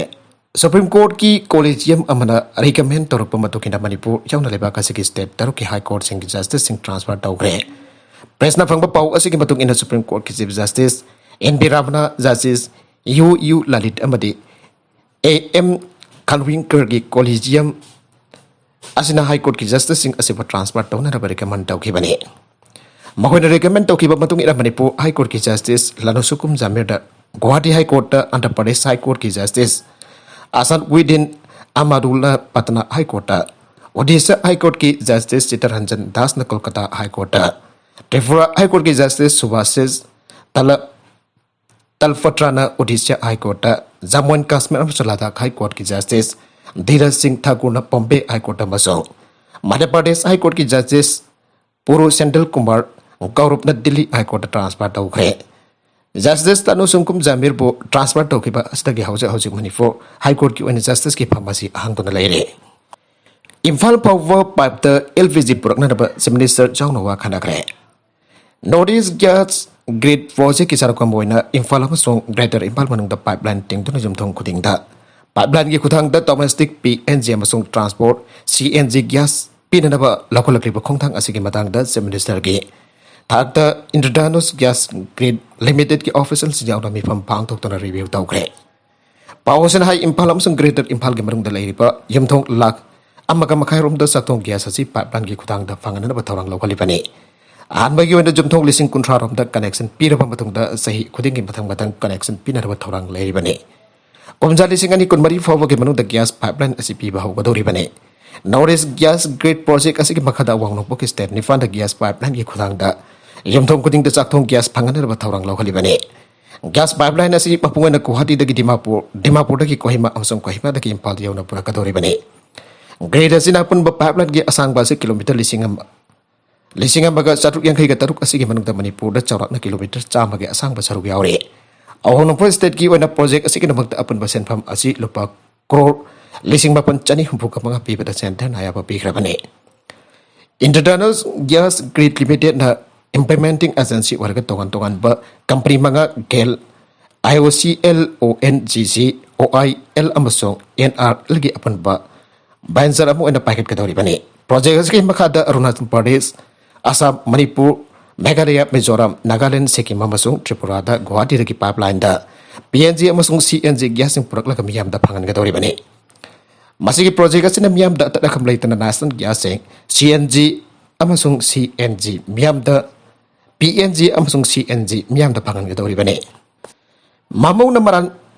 ꯁꯨꯄ꯭ꯔꯤꯝ ꯀꯣꯔꯠꯀꯤ ꯀꯣꯂꯦꯖꯤꯌꯝ ꯑꯃꯅ ꯔꯤꯀꯃꯦꯟ ꯇꯧꯔꯛꯄ ꯃꯇꯨꯡ ꯏꯟꯅ ꯃꯅꯤꯄꯨꯔ ꯌꯥꯎꯅ ꯂꯩꯕꯥꯛ ꯑꯁꯤꯒꯤ ꯁ꯭ꯇꯦꯠ ꯇꯔꯨꯛꯀꯤ ꯍꯥꯏ ꯀꯣꯔꯠꯁꯤꯡꯒꯤ ꯖꯁꯇꯤꯁꯁꯤꯡ ꯇ꯭ꯔꯥꯟꯁꯐꯔ ꯇꯧꯈ꯭ꯔꯦ꯫ ꯄ꯭ꯔꯦꯁꯅ ꯐꯪꯕ ꯄꯥꯎ ꯑꯁꯤꯒꯤ ꯃꯇꯨꯡ ꯏꯟꯅ ꯁꯨꯄ꯭ꯔꯤꯝ ꯀꯣꯔꯠꯀꯤ chief justice N B Ramana justice U U Lalit ꯑꯃꯗꯤ ꯑꯦ ꯑꯦꯝ ꯈꯟꯋꯤꯡꯀꯔꯒꯤ ꯀꯣꯂꯦꯖꯤꯌꯝ ꯑꯁꯤꯅ ꯍꯥꯏ ꯀꯣꯔꯠꯀꯤ ꯖꯁꯇꯤꯁꯁꯤꯡ ꯑꯁꯤꯕꯨ ꯇ꯭ꯔꯥꯟꯁꯐꯔ ꯇꯧꯅꯅꯕ ꯔꯤꯀꯃꯦꯟ ꯇꯧꯈꯤꯕꯅꯤ꯫ ꯃꯈꯣꯏꯅ ꯔꯤꯀꯃꯦꯟ ꯇꯧꯈꯤꯕ ꯃꯇꯨꯡ ꯏꯟꯅ ꯃꯅꯤꯄꯨꯔ ꯍꯥꯏ ꯀꯣꯔꯠꯀꯤ ꯖꯁꯇꯤꯁ ꯂꯅꯨꯁꯨꯀꯨꯝ ꯖꯥꯃꯤꯔꯗ ꯒꯨꯋꯥꯍꯥꯇꯤ ꯍꯥꯏ ꯀꯣꯔꯠꯇ, ꯑꯟꯙ꯭ꯔ ꯄ꯭ꯔꯗꯦꯁ ꯍꯥꯏ ꯀꯣꯔꯠꯀꯤ justice Ahsanuddin Amanullah Patna high ꯀꯣꯔꯠꯇ, ꯑꯣꯗꯤꯁꯥ ꯍꯥꯏ ꯀꯣꯔꯠꯀꯤ ꯖꯁꯇꯤꯁ ꯆꯤꯠꯇꯔꯟꯖꯟ ꯗꯥꯁꯅ ꯀꯣꯜꯀꯇꯥ ꯍꯥꯏ ꯀꯣꯔꯠꯇ, ꯇ꯭ꯔꯤꯄꯨꯔꯥ ꯍꯥꯏ ꯀꯣꯔꯠꯀꯤ ꯖꯁꯇꯤꯁ ꯁꯨꯚꯥꯁꯤꯁ ꯇꯂ ꯇꯜꯐꯇ꯭ꯔꯥꯅ ꯑꯣꯗꯤꯁꯥ ꯍꯥꯏ ꯀꯣꯔꯠꯇ, ꯖꯝꯃꯨ ꯑꯦꯟ ꯀꯥꯁꯃꯤꯔ ꯑꯃꯁꯨꯡ ꯂꯗꯥꯈ ꯍꯥꯏ ꯀꯣꯔꯠꯀꯤ ꯖꯁꯇꯤꯁ ꯙꯤꯔꯖ ꯁꯤꯡ ꯊꯥꯀꯨꯔꯅ ꯕꯣꯝꯕꯦ ꯍꯥꯏ ꯀꯣꯔꯠꯇ ꯑꯃꯁꯨꯡ ꯃꯙ꯭ꯌ ꯄ꯭ꯔꯗꯦꯁ ꯍꯥꯏ ꯀꯣꯔꯠꯀꯤ ꯖꯁꯇꯤꯁ ꯄꯨꯔꯨ ꯁꯦꯟꯗꯤꯜ ꯀꯨꯃꯥꯔ ꯒꯧꯔꯞꯅ ꯗꯤꯜꯂꯤ ꯍꯥꯏ ꯀꯣꯔꯠꯇ ꯇ꯭ꯔꯥꯟꯁꯐꯔ ꯇꯧꯈ꯭ꯔꯦ꯫ ꯖꯁꯇꯤꯁ ꯇꯥꯅꯨ ꯁꯨꯡꯀꯨꯝ ꯖꯥꯃꯤꯔꯕꯨ ꯇ꯭ꯔꯥꯟꯁꯐꯔ ꯇꯧꯈꯤꯕ ꯑꯁꯤꯗꯒꯤ ꯍꯧꯖꯤꯛ ꯍꯧꯖꯤꯛ ꯃꯅꯤꯄꯨꯔ ꯍꯥꯏ ꯀꯣꯔꯠꯀꯤ ꯑꯣꯏꯅ ꯖꯁꯇꯤꯁꯀꯤ ꯐꯝ ꯑꯁꯤ ꯍꯥꯡꯗꯨꯅ ꯂꯩꯔꯦ꯫ ꯏꯝꯐꯥꯜ ꯐꯥꯎꯕ ꯄꯥꯏꯞꯇ ꯑꯦꯜ ꯄꯤ ꯖꯤ ꯄꯨꯔꯛꯅꯅꯕ ꯆꯤꯐ ꯃꯤꯅꯤꯁꯇꯔ ꯖꯥꯎꯅ ꯋꯥ ꯈꯟꯅꯈ꯭ꯔꯦ꯫ ꯅꯣꯔꯠ ꯏꯁ ꯒ꯭ꯌꯥꯁ ꯒ꯭ꯔꯤꯗ ꯄ꯭ꯔꯣꯖꯦꯛꯀꯤ ꯆꯥꯔꯛꯐꯝ ꯑꯣꯏꯅ ꯏꯝꯐꯥꯜ ꯑꯃꯁꯨꯡ ꯒ꯭ꯔꯦꯇꯔ ꯏꯝꯐꯥꯜ ꯃꯅꯨꯡꯗ ꯄꯥꯏꯞꯂꯥꯏꯟ ꯇꯤꯡꯗꯨꯅ ꯌꯨꯝꯊꯣꯡ ꯈꯨꯗꯤꯡꯗ ꯄꯥꯏꯞꯂꯥꯏꯟꯒꯤ ꯈꯨꯊꯥꯡꯗ ꯗꯣꯃꯦꯁꯇꯤꯛ ꯄꯤ ꯑꯦꯟ ꯖꯤ ꯑꯃꯁꯨꯡ transport C N G gas ꯄꯤꯅꯅꯕ ꯂꯧꯈꯠꯂꯛꯂꯤꯕ ꯈꯣꯡꯊꯥꯡ ꯑꯁꯤꯒꯤ ꯃꯇꯥꯡꯗ ꯆꯤꯐ ꯃꯤꯅꯤꯁꯇꯔꯒꯤ ꯊꯥꯛꯇ ꯏꯟꯗ꯭ꯔꯙꯅꯨꯁ ꯒ꯭ꯌꯥꯁ ꯒ꯭ꯔꯤꯗ ꯂꯤꯃꯤꯇꯦꯗꯀꯤ ꯑꯣꯐꯤꯁꯤꯌꯦꯜꯁꯤꯡ ꯌꯥꯎꯅ ꯃꯤꯐꯝ ꯄꯥꯡꯊꯣꯛꯇꯨꯅ ꯔꯤꯚ꯭ꯌꯨ ꯇꯧꯈ꯭ꯔꯦ꯫ ꯄꯥꯎ ꯑꯁꯤꯅ ꯍꯥꯏ, ꯏꯝꯐꯥꯜ ꯑꯃꯁꯨꯡ ꯒ꯭ꯔꯦꯇꯔ ꯏꯝꯐꯥꯜꯒꯤ ꯃꯅꯨꯡꯗ ꯂꯩꯔꯤꯕ ꯌꯨꯝꯊꯣꯡ ꯂꯥꯈ ꯑꯃꯒ ꯃꯈꯥꯏ ꯔꯣꯝꯗ ꯆꯥꯛꯊꯣꯡ ꯒ꯭ꯌꯥꯁ ꯑꯁꯤ ꯄꯥꯏꯞꯂꯥꯏꯟꯒꯤ ꯈꯨꯊꯥꯡꯗ ꯐꯪꯍꯟꯅꯕ ꯊꯧꯔꯥꯡ ꯂꯧꯈꯠꯂꯤꯕꯅꯤ꯫ ꯑꯍꯥꯟꯕꯒꯤ ꯑꯣꯏꯅ ꯌꯨꯝꯊꯣꯡ ꯂꯤꯁꯤꯡ ꯀꯨꯟꯊ꯭ꯔꯥ ꯔꯣꯝꯗ ꯀꯅꯦꯛꯁꯟ ꯄꯤꯔꯕ ꯃꯇꯨꯡꯗ ꯆꯍꯤ ꯈꯨꯗꯤꯡꯒꯤ ꯃꯊꯪ ꯃꯊꯪ ꯀꯅꯦꯛꯁꯟ ꯄꯤꯅꯅꯕ ꯊꯧꯔꯥꯡ ꯂꯩꯔꯤꯕꯅꯤ꯫ ꯀꯨꯝꯖꯥ ꯂꯤꯁꯤꯡ ꯑꯅꯤ ꯀꯨꯟꯃꯔꯤ ꯐꯥꯎꯕꯒꯤ ꯃꯅꯨꯡꯗ ꯒ꯭ꯌꯥꯁ ꯄꯥꯏꯞꯂꯥꯏꯟ ꯑꯁꯤ ꯄꯤꯕ ꯍꯧꯒꯗꯧꯔꯤꯕꯅꯤ꯫ North east gas grid project ꯑꯁꯤꯒꯤ ꯃꯈꯥꯗ ꯑꯋꯥꯡ ꯅꯣꯡꯄꯣꯛꯀꯤ ꯁ꯭ꯇꯦꯠ ꯅꯤꯄꯥꯟꯗ ꯒ꯭ꯌꯥꯁ ꯄꯥꯏꯞꯂꯥꯏꯟꯒꯤ ꯈꯨꯊꯥꯡꯗ ꯌꯨꯝꯊꯣꯡ ꯈꯨꯗꯤꯡꯗ ꯆꯥꯛꯊꯣꯡ ꯒ꯭ꯌꯥꯁ ꯐꯪꯍꯟꯅꯕ ꯊꯧꯔꯥꯡ ꯂꯧꯈꯠꯂꯤꯕꯅꯤ꯫ ꯒ꯭ꯌꯥꯁ ꯄꯥꯏꯞꯂꯥꯏꯟ ꯑꯁꯤ ꯃꯄꯨꯡ ꯑꯣꯏꯅ ꯒꯨꯋꯥꯍꯥꯇꯤꯗꯒꯤ ꯗꯤꯃꯥꯄꯨꯔ, ꯗꯤꯃꯥꯄꯨꯔꯗꯒꯤ ꯀꯣꯍꯤꯃꯥ ꯑꯃꯁꯨꯡ ꯀꯣꯍꯤꯃꯥꯗꯒꯤ ꯏꯝꯐꯥꯜ ꯌꯧꯅ ꯄꯨꯔꯛꯀꯗꯧꯔꯤꯕꯅꯤ꯫ ꯒ꯭ꯔꯤꯗ ꯑꯁꯤꯅ ꯑꯄꯨꯟꯕ ꯄꯥꯏꯞꯂꯥꯏꯟꯒꯤ ꯑꯁꯥꯡꯕ ꯑꯁꯤ ꯀꯤꯂꯣꯃꯤꯇꯔ ꯂꯤꯁꯤꯡ ꯑꯃ, ꯂꯤꯁꯤꯡ ꯑꯃꯒ ꯆꯥꯇ꯭ꯔꯨꯛ ꯌꯥꯡꯈꯩꯒ ꯇꯔꯨꯛ ꯑꯁꯤꯒꯤ ꯃꯅꯨꯡꯗ ꯃꯅꯤꯄꯨꯔꯗ ꯆꯥꯎꯔꯥꯛꯅ ꯀꯤꯂꯣꯃꯤꯇꯔ ꯆꯥꯝꯃꯒꯤ ꯑꯁꯥꯡꯕ ꯁꯔꯨꯛ ꯌꯥꯎꯔꯤ꯫ ꯑꯋꯥꯡ ꯅꯣꯡꯄꯣꯛ ꯁ꯭ꯇꯦꯠꯀꯤ ꯑꯣꯏꯅ ꯄ꯭ꯔꯣꯖꯦꯛ ꯑꯁꯤꯒꯤꯗꯃꯛꯇ ꯑꯄꯨꯟꯕ ꯁꯦꯟꯐꯝ ꯑꯁꯤ ꯂꯨꯄꯥ ꯀ꯭ꯔꯣꯔ ꯂꯤꯁꯤꯡ ꯃꯥꯄꯟ ꯆꯅꯤ ꯍꯨꯝꯐꯨꯒ ꯃꯉꯥ ꯄꯤꯕꯗ ꯁꯦꯟꯇꯔꯅ ꯑꯌꯥꯕ ꯄꯤꯈ꯭ꯔꯕꯅꯤ꯫ ꯏꯟꯗ꯭ꯔꯙꯅꯨꯁ ꯒ꯭ꯌꯥꯁ ꯒ꯭ꯔꯤꯗ ꯂꯤꯃꯤꯇꯦꯗꯅ ꯏꯝꯄ꯭ꯂꯤꯃꯦꯟꯇꯤꯡ ꯑꯦꯖꯦꯟꯁꯤ ꯑꯣꯏꯔꯒ ꯇꯣꯉꯥꯟ ꯇꯣꯉꯥꯟꯕ ꯀꯝꯄꯅꯤ ꯃꯉꯥ, gel, I O C L, ꯑꯣ and G C, O I L ꯑꯃꯁꯨꯡ ꯑꯦꯟ ꯑꯥꯔ ꯑꯦꯜꯒꯤ ꯑꯄꯨꯟꯕ ꯚꯦꯟꯆꯔ ꯑꯃ ꯑꯣꯏꯅ ꯄꯥꯏꯈꯠꯀꯗꯧꯔꯤꯕꯅꯤ꯫ ꯄ꯭ꯔꯣꯖꯦꯛ ꯑꯁꯤꯒꯤ ꯃꯈꯥꯗ ꯑꯔꯨꯅꯥꯆꯜ ꯄ꯭ꯔꯗꯦꯁ, ꯑꯁꯥꯝ, ꯃꯅꯤꯄꯨꯔ, ꯃꯦꯘꯥꯂꯌꯥ, ꯃꯤꯖꯣꯔꯥꯝ, ꯅꯥꯒꯥꯂꯦꯟ, ꯁꯤꯛꯀꯤꯝ ꯑꯃꯁꯨꯡ ꯇ꯭ꯔꯤꯄꯨꯔꯥꯗ ꯒꯨꯋꯥꯍꯥꯇꯤꯗꯒꯤ ꯄꯥꯏꯞꯂꯥꯏꯟꯗ ꯄꯤ ꯑꯦꯟ ꯖꯤ ꯑꯃꯁꯨꯡ ꯁꯤ ꯑꯦꯟ ꯖꯤ ꯒ꯭ꯌꯥꯁꯁꯤꯡ ꯄꯨꯔꯛꯂꯒ ꯃꯤꯌꯥꯝꯗ ꯐꯪꯍꯟꯒꯗꯧꯔꯤꯕꯅꯤ꯫ ꯃꯁꯤꯒꯤ ꯄ꯭ꯔꯣꯖꯦꯛ ꯑꯁꯤꯅ ꯃꯤꯌꯥꯝꯗ ꯑꯇꯠ ꯑꯈꯝ ꯂꯩꯇꯅ ꯅꯦꯁꯅꯦꯜ ꯒ꯭ꯌꯥꯁꯁꯤꯡ, ꯁꯤ ꯑꯦꯟ ꯖꯤ ꯑꯃꯁꯨꯡ ꯁꯤ ꯑꯦꯟ ꯖꯤ ꯃꯤꯌꯥꯝꯗ, ꯄꯤ ꯑꯦꯟ ꯖꯤ ꯑꯃꯁꯨꯡ ꯁꯤ ꯑꯦꯟ ꯖꯤ ꯃꯤꯌꯥꯝꯗ ꯐꯪꯍꯟꯒꯗꯧꯔꯤꯕꯅꯤ꯫ ꯃꯃꯧꯅ ꯃꯔꯥꯜ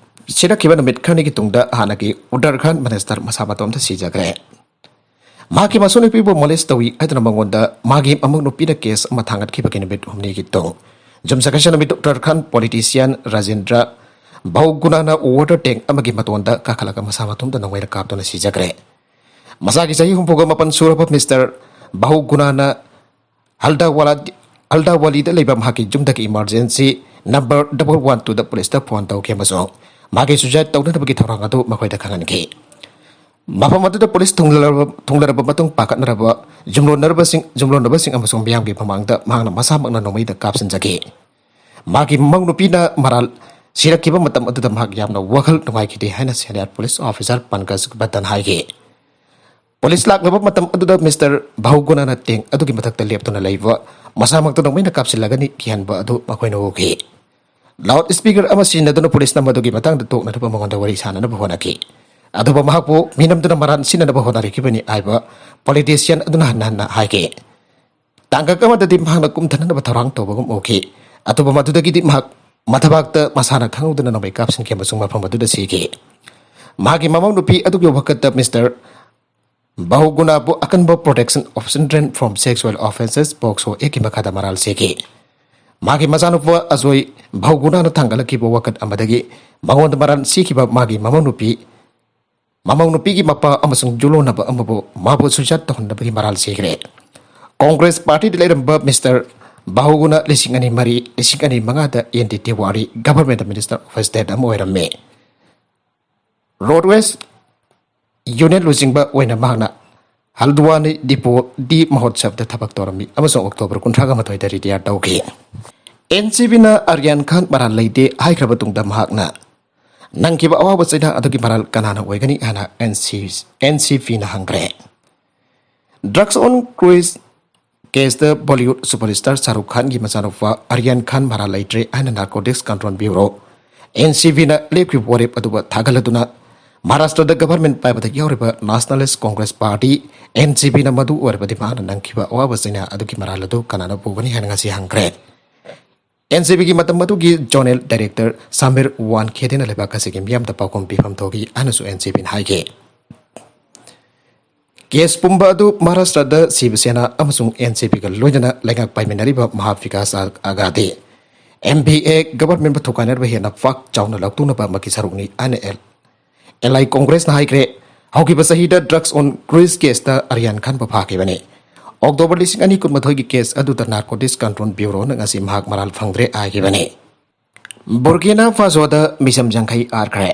ꯁꯤꯔꯛꯈꯤꯕ ꯅꯨꯃꯤꯠ ꯈꯔꯅꯤꯒꯤ ꯇꯨꯡꯗ ꯍꯥꯟꯅꯒꯤ ꯎꯠꯇꯔꯈꯟꯗ ꯃꯤꯅꯤꯁꯇꯔ ꯃꯁꯥ ꯃꯇꯣꯝꯇ ꯁꯤꯖꯈ꯭ꯔꯦ꯫ ꯃꯍꯥꯛꯀꯤ ꯃꯁꯨꯅꯨꯄꯤꯕꯨ ꯃꯣꯂꯦꯁ ꯇꯧꯏ ꯍꯥꯏꯗꯨꯅ ꯃꯉꯣꯟꯗ ꯃꯥꯒꯤ ꯃꯃꯧ ꯅꯨꯄꯤꯅ ꯀꯦꯁ ꯑꯃ ꯊꯥꯡꯒꯠꯈꯤꯕꯒꯤ ꯅꯨꯃꯤꯠ ꯍꯨꯝꯅꯤꯒꯤ ꯇꯨꯡ, ꯌꯨꯝꯁꯀꯩꯁ ꯅꯨꯃꯤꯠ ꯎꯠꯇꯔꯈꯟꯗ ꯄꯣꯂꯤꯇꯤꯁꯤꯌꯥꯟ ꯔꯥꯖꯦꯟꯗ꯭ꯔ ꯕꯍꯨꯒꯨꯅꯥꯅ ꯋꯥꯇꯔ ꯇꯦꯡ ꯑꯃꯒꯤ ꯃꯇꯣꯟꯗ ꯀꯥꯈꯠꯂꯒ ꯃꯁꯥ ꯃꯇꯣꯝꯇ ꯅꯣꯡꯃꯩꯅ ꯀꯥꯞꯇꯨꯅ ꯁꯤꯖꯈ꯭ꯔꯦ꯫ ꯃꯁꯥꯒꯤ ꯆꯍꯤ ꯍꯨꯝꯐꯨꯒ ꯃꯥꯄꯟ ꯁꯨꯔꯕ ꯃꯤꯁꯇꯔ ꯕꯍꯨꯒꯨꯅꯥꯅ ꯍꯜꯗꯥꯋꯥꯂꯥ, ꯍꯜꯗꯥꯋꯥꯂꯤꯗ ꯂꯩꯕ ꯃꯍꯥꯛꯀꯤ ꯌꯨꯝꯗꯒꯤ emergency number double one two ꯗ ꯄꯨꯂꯤꯁꯇ ꯐꯣꯟ ꯇꯧꯈꯤ ꯑꯃꯁꯨꯡ ꯃꯍꯥꯛꯀꯤ suicide ꯇꯧꯅꯅꯕꯒꯤ ꯊꯧꯔꯥꯡ ꯑꯗꯨ ꯃꯈꯣꯏꯗ ꯈꯪꯍꯟꯈꯤ꯫ ꯃꯐꯝ ꯑꯗꯨꯗ ꯄꯨꯂꯤꯁ ꯊꯨꯡꯂꯔꯕ, ꯊꯨꯡꯂꯔꯕ ꯃꯇꯨꯡ ꯄꯥꯈꯠꯅꯔꯕ ꯌꯨꯝꯂꯣꯟꯅꯔꯕꯁꯤꯡ, ꯌꯨꯝꯂꯣꯟꯅꯕꯁꯤꯡ ꯑꯃꯁꯨꯡ ꯃꯤꯌꯥꯝꯒꯤ ꯃꯃꯥꯡꯗ ꯃꯍꯥꯛꯅ ꯃꯁꯥꯃꯛꯅ ꯅꯣꯡꯃꯩꯗ ꯀꯥꯞꯁꯤꯟꯖꯈꯤ꯫ ꯃꯍꯥꯛꯀꯤ ꯃꯃꯧ ꯅꯨꯄꯤꯅ ꯃꯔꯥꯜ ꯁꯤꯔꯛꯈꯤꯕ ꯃꯇꯝ ꯑꯗꯨꯗ ꯃꯍꯥꯛ ꯌꯥꯝꯅ ꯋꯥꯈꯜ ꯅꯨꯡꯉꯥꯏꯈꯤꯗꯦ ꯍꯥꯏꯅ senior police officer ꯄꯟꯀꯖ ꯕꯇꯟ ꯍꯥꯏꯈꯤ꯫ ꯄꯨꯂꯤꯁ ꯂꯥꯛꯂꯕ ꯃꯇꯝ ꯑꯗꯨꯗ ꯃꯤꯁꯇꯔ ꯚꯍꯨꯒꯨꯅꯥꯅ ꯇꯦꯡ ꯑꯗꯨꯒꯤ ꯃꯊꯛꯇ ꯂꯦꯞꯇꯨꯅ ꯂꯩꯕ ꯃꯁꯥꯃꯛꯇ ꯅꯣꯡꯃꯩꯅ ꯀꯥꯞꯁꯤꯜꯂꯒꯅꯤ ꯀꯤꯍꯟꯕ ꯑꯗꯨ ꯃꯈꯣꯏꯅ ꯎꯈꯤ꯫ Loud speaker ꯑꯃ ꯁꯤꯖꯤꯟꯅꯗꯨꯅ ꯄꯨꯂꯤꯁꯅ ꯃꯗꯨꯒꯤ ꯃꯇꯥꯡꯗ ꯇꯣꯛꯅꯅꯕ ꯃꯉꯣꯟꯗ ꯋꯥꯔꯤ ꯁꯥꯅꯅꯕ ꯍꯣꯠꯅꯈꯤ꯫ ꯑꯗꯨꯕꯨ ꯃꯍꯥꯛꯄꯨ ꯃꯤꯅꯝꯗꯨꯅ ꯃꯔꯥꯟ ꯁꯤꯟꯅꯅꯕ ꯍꯣꯠꯅꯔꯛꯈꯤꯕꯅꯤ ꯍꯥꯏꯕ politician ꯑꯗꯨꯅ ꯍꯟꯅ ꯍꯟꯅ ꯍꯥꯏꯈꯤ꯫ ꯇꯥꯡꯀꯛ ꯑꯃꯗꯗꯤ ꯃꯍꯥꯛꯅ ꯀꯨꯝꯊꯅꯅꯕ ꯊꯧꯔꯥꯡ ꯇꯧꯕꯒꯨꯝ ꯎꯈꯤ꯫ ꯑꯗꯨꯕꯨ ꯃꯗꯨꯗꯒꯤꯗꯤ ꯃꯍꯥꯛ ꯃꯊꯕꯥꯛꯇ ꯃꯁꯥꯅ ꯈꯪꯍꯧꯗꯅ ꯅꯣꯡꯃꯩ ꯀꯥꯞꯁꯤꯟꯈꯤ ꯑꯃꯁꯨꯡ ꯃꯐꯝ ꯑꯗꯨꯗ ꯁꯤꯈꯤ꯫ ꯃꯍꯥꯛꯀꯤ ꯃꯃꯧ ꯅꯨꯄꯤ ꯑꯗꯨꯒꯤ ꯋꯥꯀꯠꯇ ꯃꯤꯁꯇꯔ ꯕꯍꯨꯒꯨꯅꯥꯕꯨ ꯑꯀꯟꯕ Protection of Children from Sexual Offences, POCSO Act ꯀꯤ ꯃꯈꯥꯗ ꯃꯔꯥꯜ ꯁꯤꯈꯤ꯫ ꯃꯍꯥꯛꯀꯤ ꯃꯆꯥꯅꯨꯄꯥ ꯑꯖꯣꯏ ꯕꯍꯨꯒꯨꯅꯥꯅ ꯊꯥꯡꯒꯠꯂꯛꯈꯤꯕ ꯋꯥꯀꯠ ꯑꯃꯗꯒꯤ ꯃꯉꯣꯟꯗ ꯃꯔꯥꯜ ꯁꯤꯈꯤꯕ ꯃꯥꯒꯤ ꯃꯃꯧ ꯅꯨꯄꯤ, ꯃꯃꯧ ꯅꯨꯄꯤꯒꯤ ꯃꯄꯥ ꯑꯃꯁꯨꯡ ꯌꯨꯝꯂꯣꯟꯅꯕ ꯑꯃꯕꯨ ꯃꯥꯕꯨ suicide ꯇꯧꯍꯟꯅꯕꯒꯤ ꯃꯔꯥꯜ ꯁꯤꯈ꯭ꯔꯦ꯫ ꯀꯣꯡꯒ꯭ꯔꯦꯁ ꯄꯥꯔꯇꯤꯗ ꯂꯩꯔꯝꯕ ꯃꯤꯁꯇꯔ ꯕꯍꯨꯒꯨꯅ ꯂꯤꯁꯤꯡ ꯑꯅꯤ ꯃꯔꯤ, ꯂꯤꯁꯤꯡ ꯑꯅꯤ ꯃꯉꯥꯗ N D Tiwari government minister of state ꯑꯃ ꯑꯣꯏꯔꯝꯃꯤ꯫ Roadways union ꯂꯨꯆꯤꯡꯕ ꯑꯣꯏꯅ ꯃꯍꯥꯛꯅ ꯍꯜꯗꯋꯥꯅꯤ ꯗꯤꯄꯣ ꯗꯤ ꯃꯍꯣꯠꯁꯕꯗ ꯊꯕꯛ ꯇꯧꯔꯝꯃꯤ ꯑꯃꯁꯨꯡ ꯑꯣꯛꯇꯣꯕꯔ ꯀꯨꯟꯊ꯭ꯔꯥꯒ ꯃꯥꯊꯣꯏꯗ retire ꯇꯧꯈꯤ꯫ ꯑꯦꯟ ꯁꯤ ꯕꯤꯅ ꯑꯔꯌꯥꯟ ꯈꯥꯟ ꯃꯔꯥꯜ ꯂꯩꯇꯦ ꯍꯥꯏꯈ꯭ꯔꯕ ꯇꯨꯡꯗ ꯃꯍꯥꯛꯅ ꯅꯪꯈꯤꯕ ꯑꯋꯥꯕ ꯆꯩꯅꯥ ꯑꯗꯨꯒꯤ ꯃꯔꯥꯜ ꯀꯅꯥꯅ ꯑꯣꯏꯒꯅꯤ ꯍꯥꯏꯅ N C, N C ꯕꯤꯅ ꯍꯪꯈ꯭ꯔꯦ꯫ Drugs on cruise caseꯇ Bollywood superstar Shahrukh ꯈꯥꯟꯒꯤ ꯃꯆꯥꯅꯨꯄꯥ ꯑꯔꯌꯥꯟ ꯈꯥꯟ ꯃꯔꯥꯜ ꯂꯩꯇ꯭ꯔꯦ ꯍꯥꯏꯅ Narcotics Control Bureau, N C ꯕꯤꯅ ꯂꯦꯞꯈꯤꯕ ꯋꯥꯔꯦꯞ ꯑꯗꯨꯕꯨ ꯊꯥꯒꯠꯂꯗꯨꯅ ꯃꯍꯥꯔꯥꯁꯇ꯭ꯔꯗ government ꯄꯥꯏꯕꯗ ꯌꯥꯎꯔꯤꯕ Nationalist Congress Party, N C ꯕꯤꯅ ꯃꯗꯨ ꯑꯣꯏꯔꯕꯗꯤ ꯃꯍꯥꯛꯅ ꯅꯪꯈꯤꯕ ꯑꯋꯥꯕ ꯆꯩꯅꯥ ꯑꯗꯨꯒꯤ ꯃꯔꯥꯜ ꯑꯗꯨ ꯀꯅꯥꯅ ꯄꯨꯒꯅꯤ ꯍꯥꯏꯅ ꯉꯁꯤ ꯍꯪꯈ꯭ꯔꯦ꯫ ꯑꯦꯟ ꯁꯤ ꯕꯤꯒꯤ ꯃꯇꯝ ꯑꯗꯨꯒꯤ zonal director ꯁꯥꯃꯤꯔ ꯋꯥꯟꯈꯦꯗꯦꯅ ꯂꯩꯕꯥꯛ ꯑꯁꯤꯒꯤ ꯃꯤꯌꯥꯝꯗ ꯄꯥꯎꯈꯨꯝ ꯄꯤꯐꯝ ꯊꯣꯛꯈꯤ ꯍꯥꯏꯅꯁꯨ ꯑꯦꯟ ꯁꯤ ꯕꯤꯅ ꯍꯥꯏꯈꯤ꯫ Case ꯄꯨꯝꯕ ꯑꯗꯨ ꯃꯍꯥꯔꯥꯁꯇ꯭ꯔꯗ ꯁꯤꯕ ꯁꯦꯅꯥ ꯑꯃꯁꯨꯡ ꯑꯦꯟ ꯁꯤ ꯕꯤꯒ ꯂꯣꯏꯅꯅ ꯂꯩꯉꯥꯛ ꯄꯥꯏꯃꯤꯟꯅꯔꯤꯕ ꯃꯍꯥꯕꯤꯀꯥꯁ ꯑꯒꯥꯗꯤ, ꯑꯦꯝ ꯚꯤ ꯑꯦ ꯒꯚꯔꯟꯃꯦꯟꯕꯨ ꯊꯨꯒꯥꯏꯅꯅꯕ ꯍꯦꯟꯅ ꯄꯥꯛ ꯆꯥꯎꯅ ꯂꯧꯊꯣꯛꯅꯕ ꯑꯃꯒꯤ ꯁꯔꯨꯛꯅꯤ ꯍꯥꯏꯅ ꯑꯦꯜ ꯑꯦꯜ ꯑꯥꯏ ꯀꯣꯡꯒ꯭ꯔꯦꯁꯅ ꯍꯥꯏꯈ꯭ꯔꯦ꯫ ꯍꯧꯈꯤꯕ ꯆꯍꯤꯗ ꯗ꯭ꯔꯒꯁ ꯑꯣꯟ ꯀ꯭ꯔꯨꯏꯖ ꯀꯦꯁꯇ ꯑꯔꯤꯌꯥꯟ ꯈꯟꯕ ꯐꯥꯈꯤꯕꯅꯤ꯫ ꯑꯣꯛꯇꯣꯕꯔ ꯂꯤꯁꯤꯡ ꯑꯅꯤ ꯀꯨꯟꯃꯥꯊꯣꯏꯒꯤ ꯀꯦꯁ ꯑꯗꯨꯗ ꯅꯥꯔꯀꯣꯇꯤꯛꯁ ꯀꯟꯇ꯭ꯔꯣꯜ ꯕ꯭ꯌꯨꯔꯣꯅ ꯉꯁꯤ ꯃꯍꯥꯛ ꯃꯔꯥꯜ ꯐꯪꯗ꯭ꯔꯦ ꯍꯥꯏꯈꯤꯕꯅꯤ꯫ ꯕꯨꯔꯀꯤꯅꯥ ꯐꯥꯁꯣꯗ ꯃꯤꯆꯝ ꯌꯥꯡꯈꯩ ꯍꯥꯠꯈ꯭ꯔꯦ꯫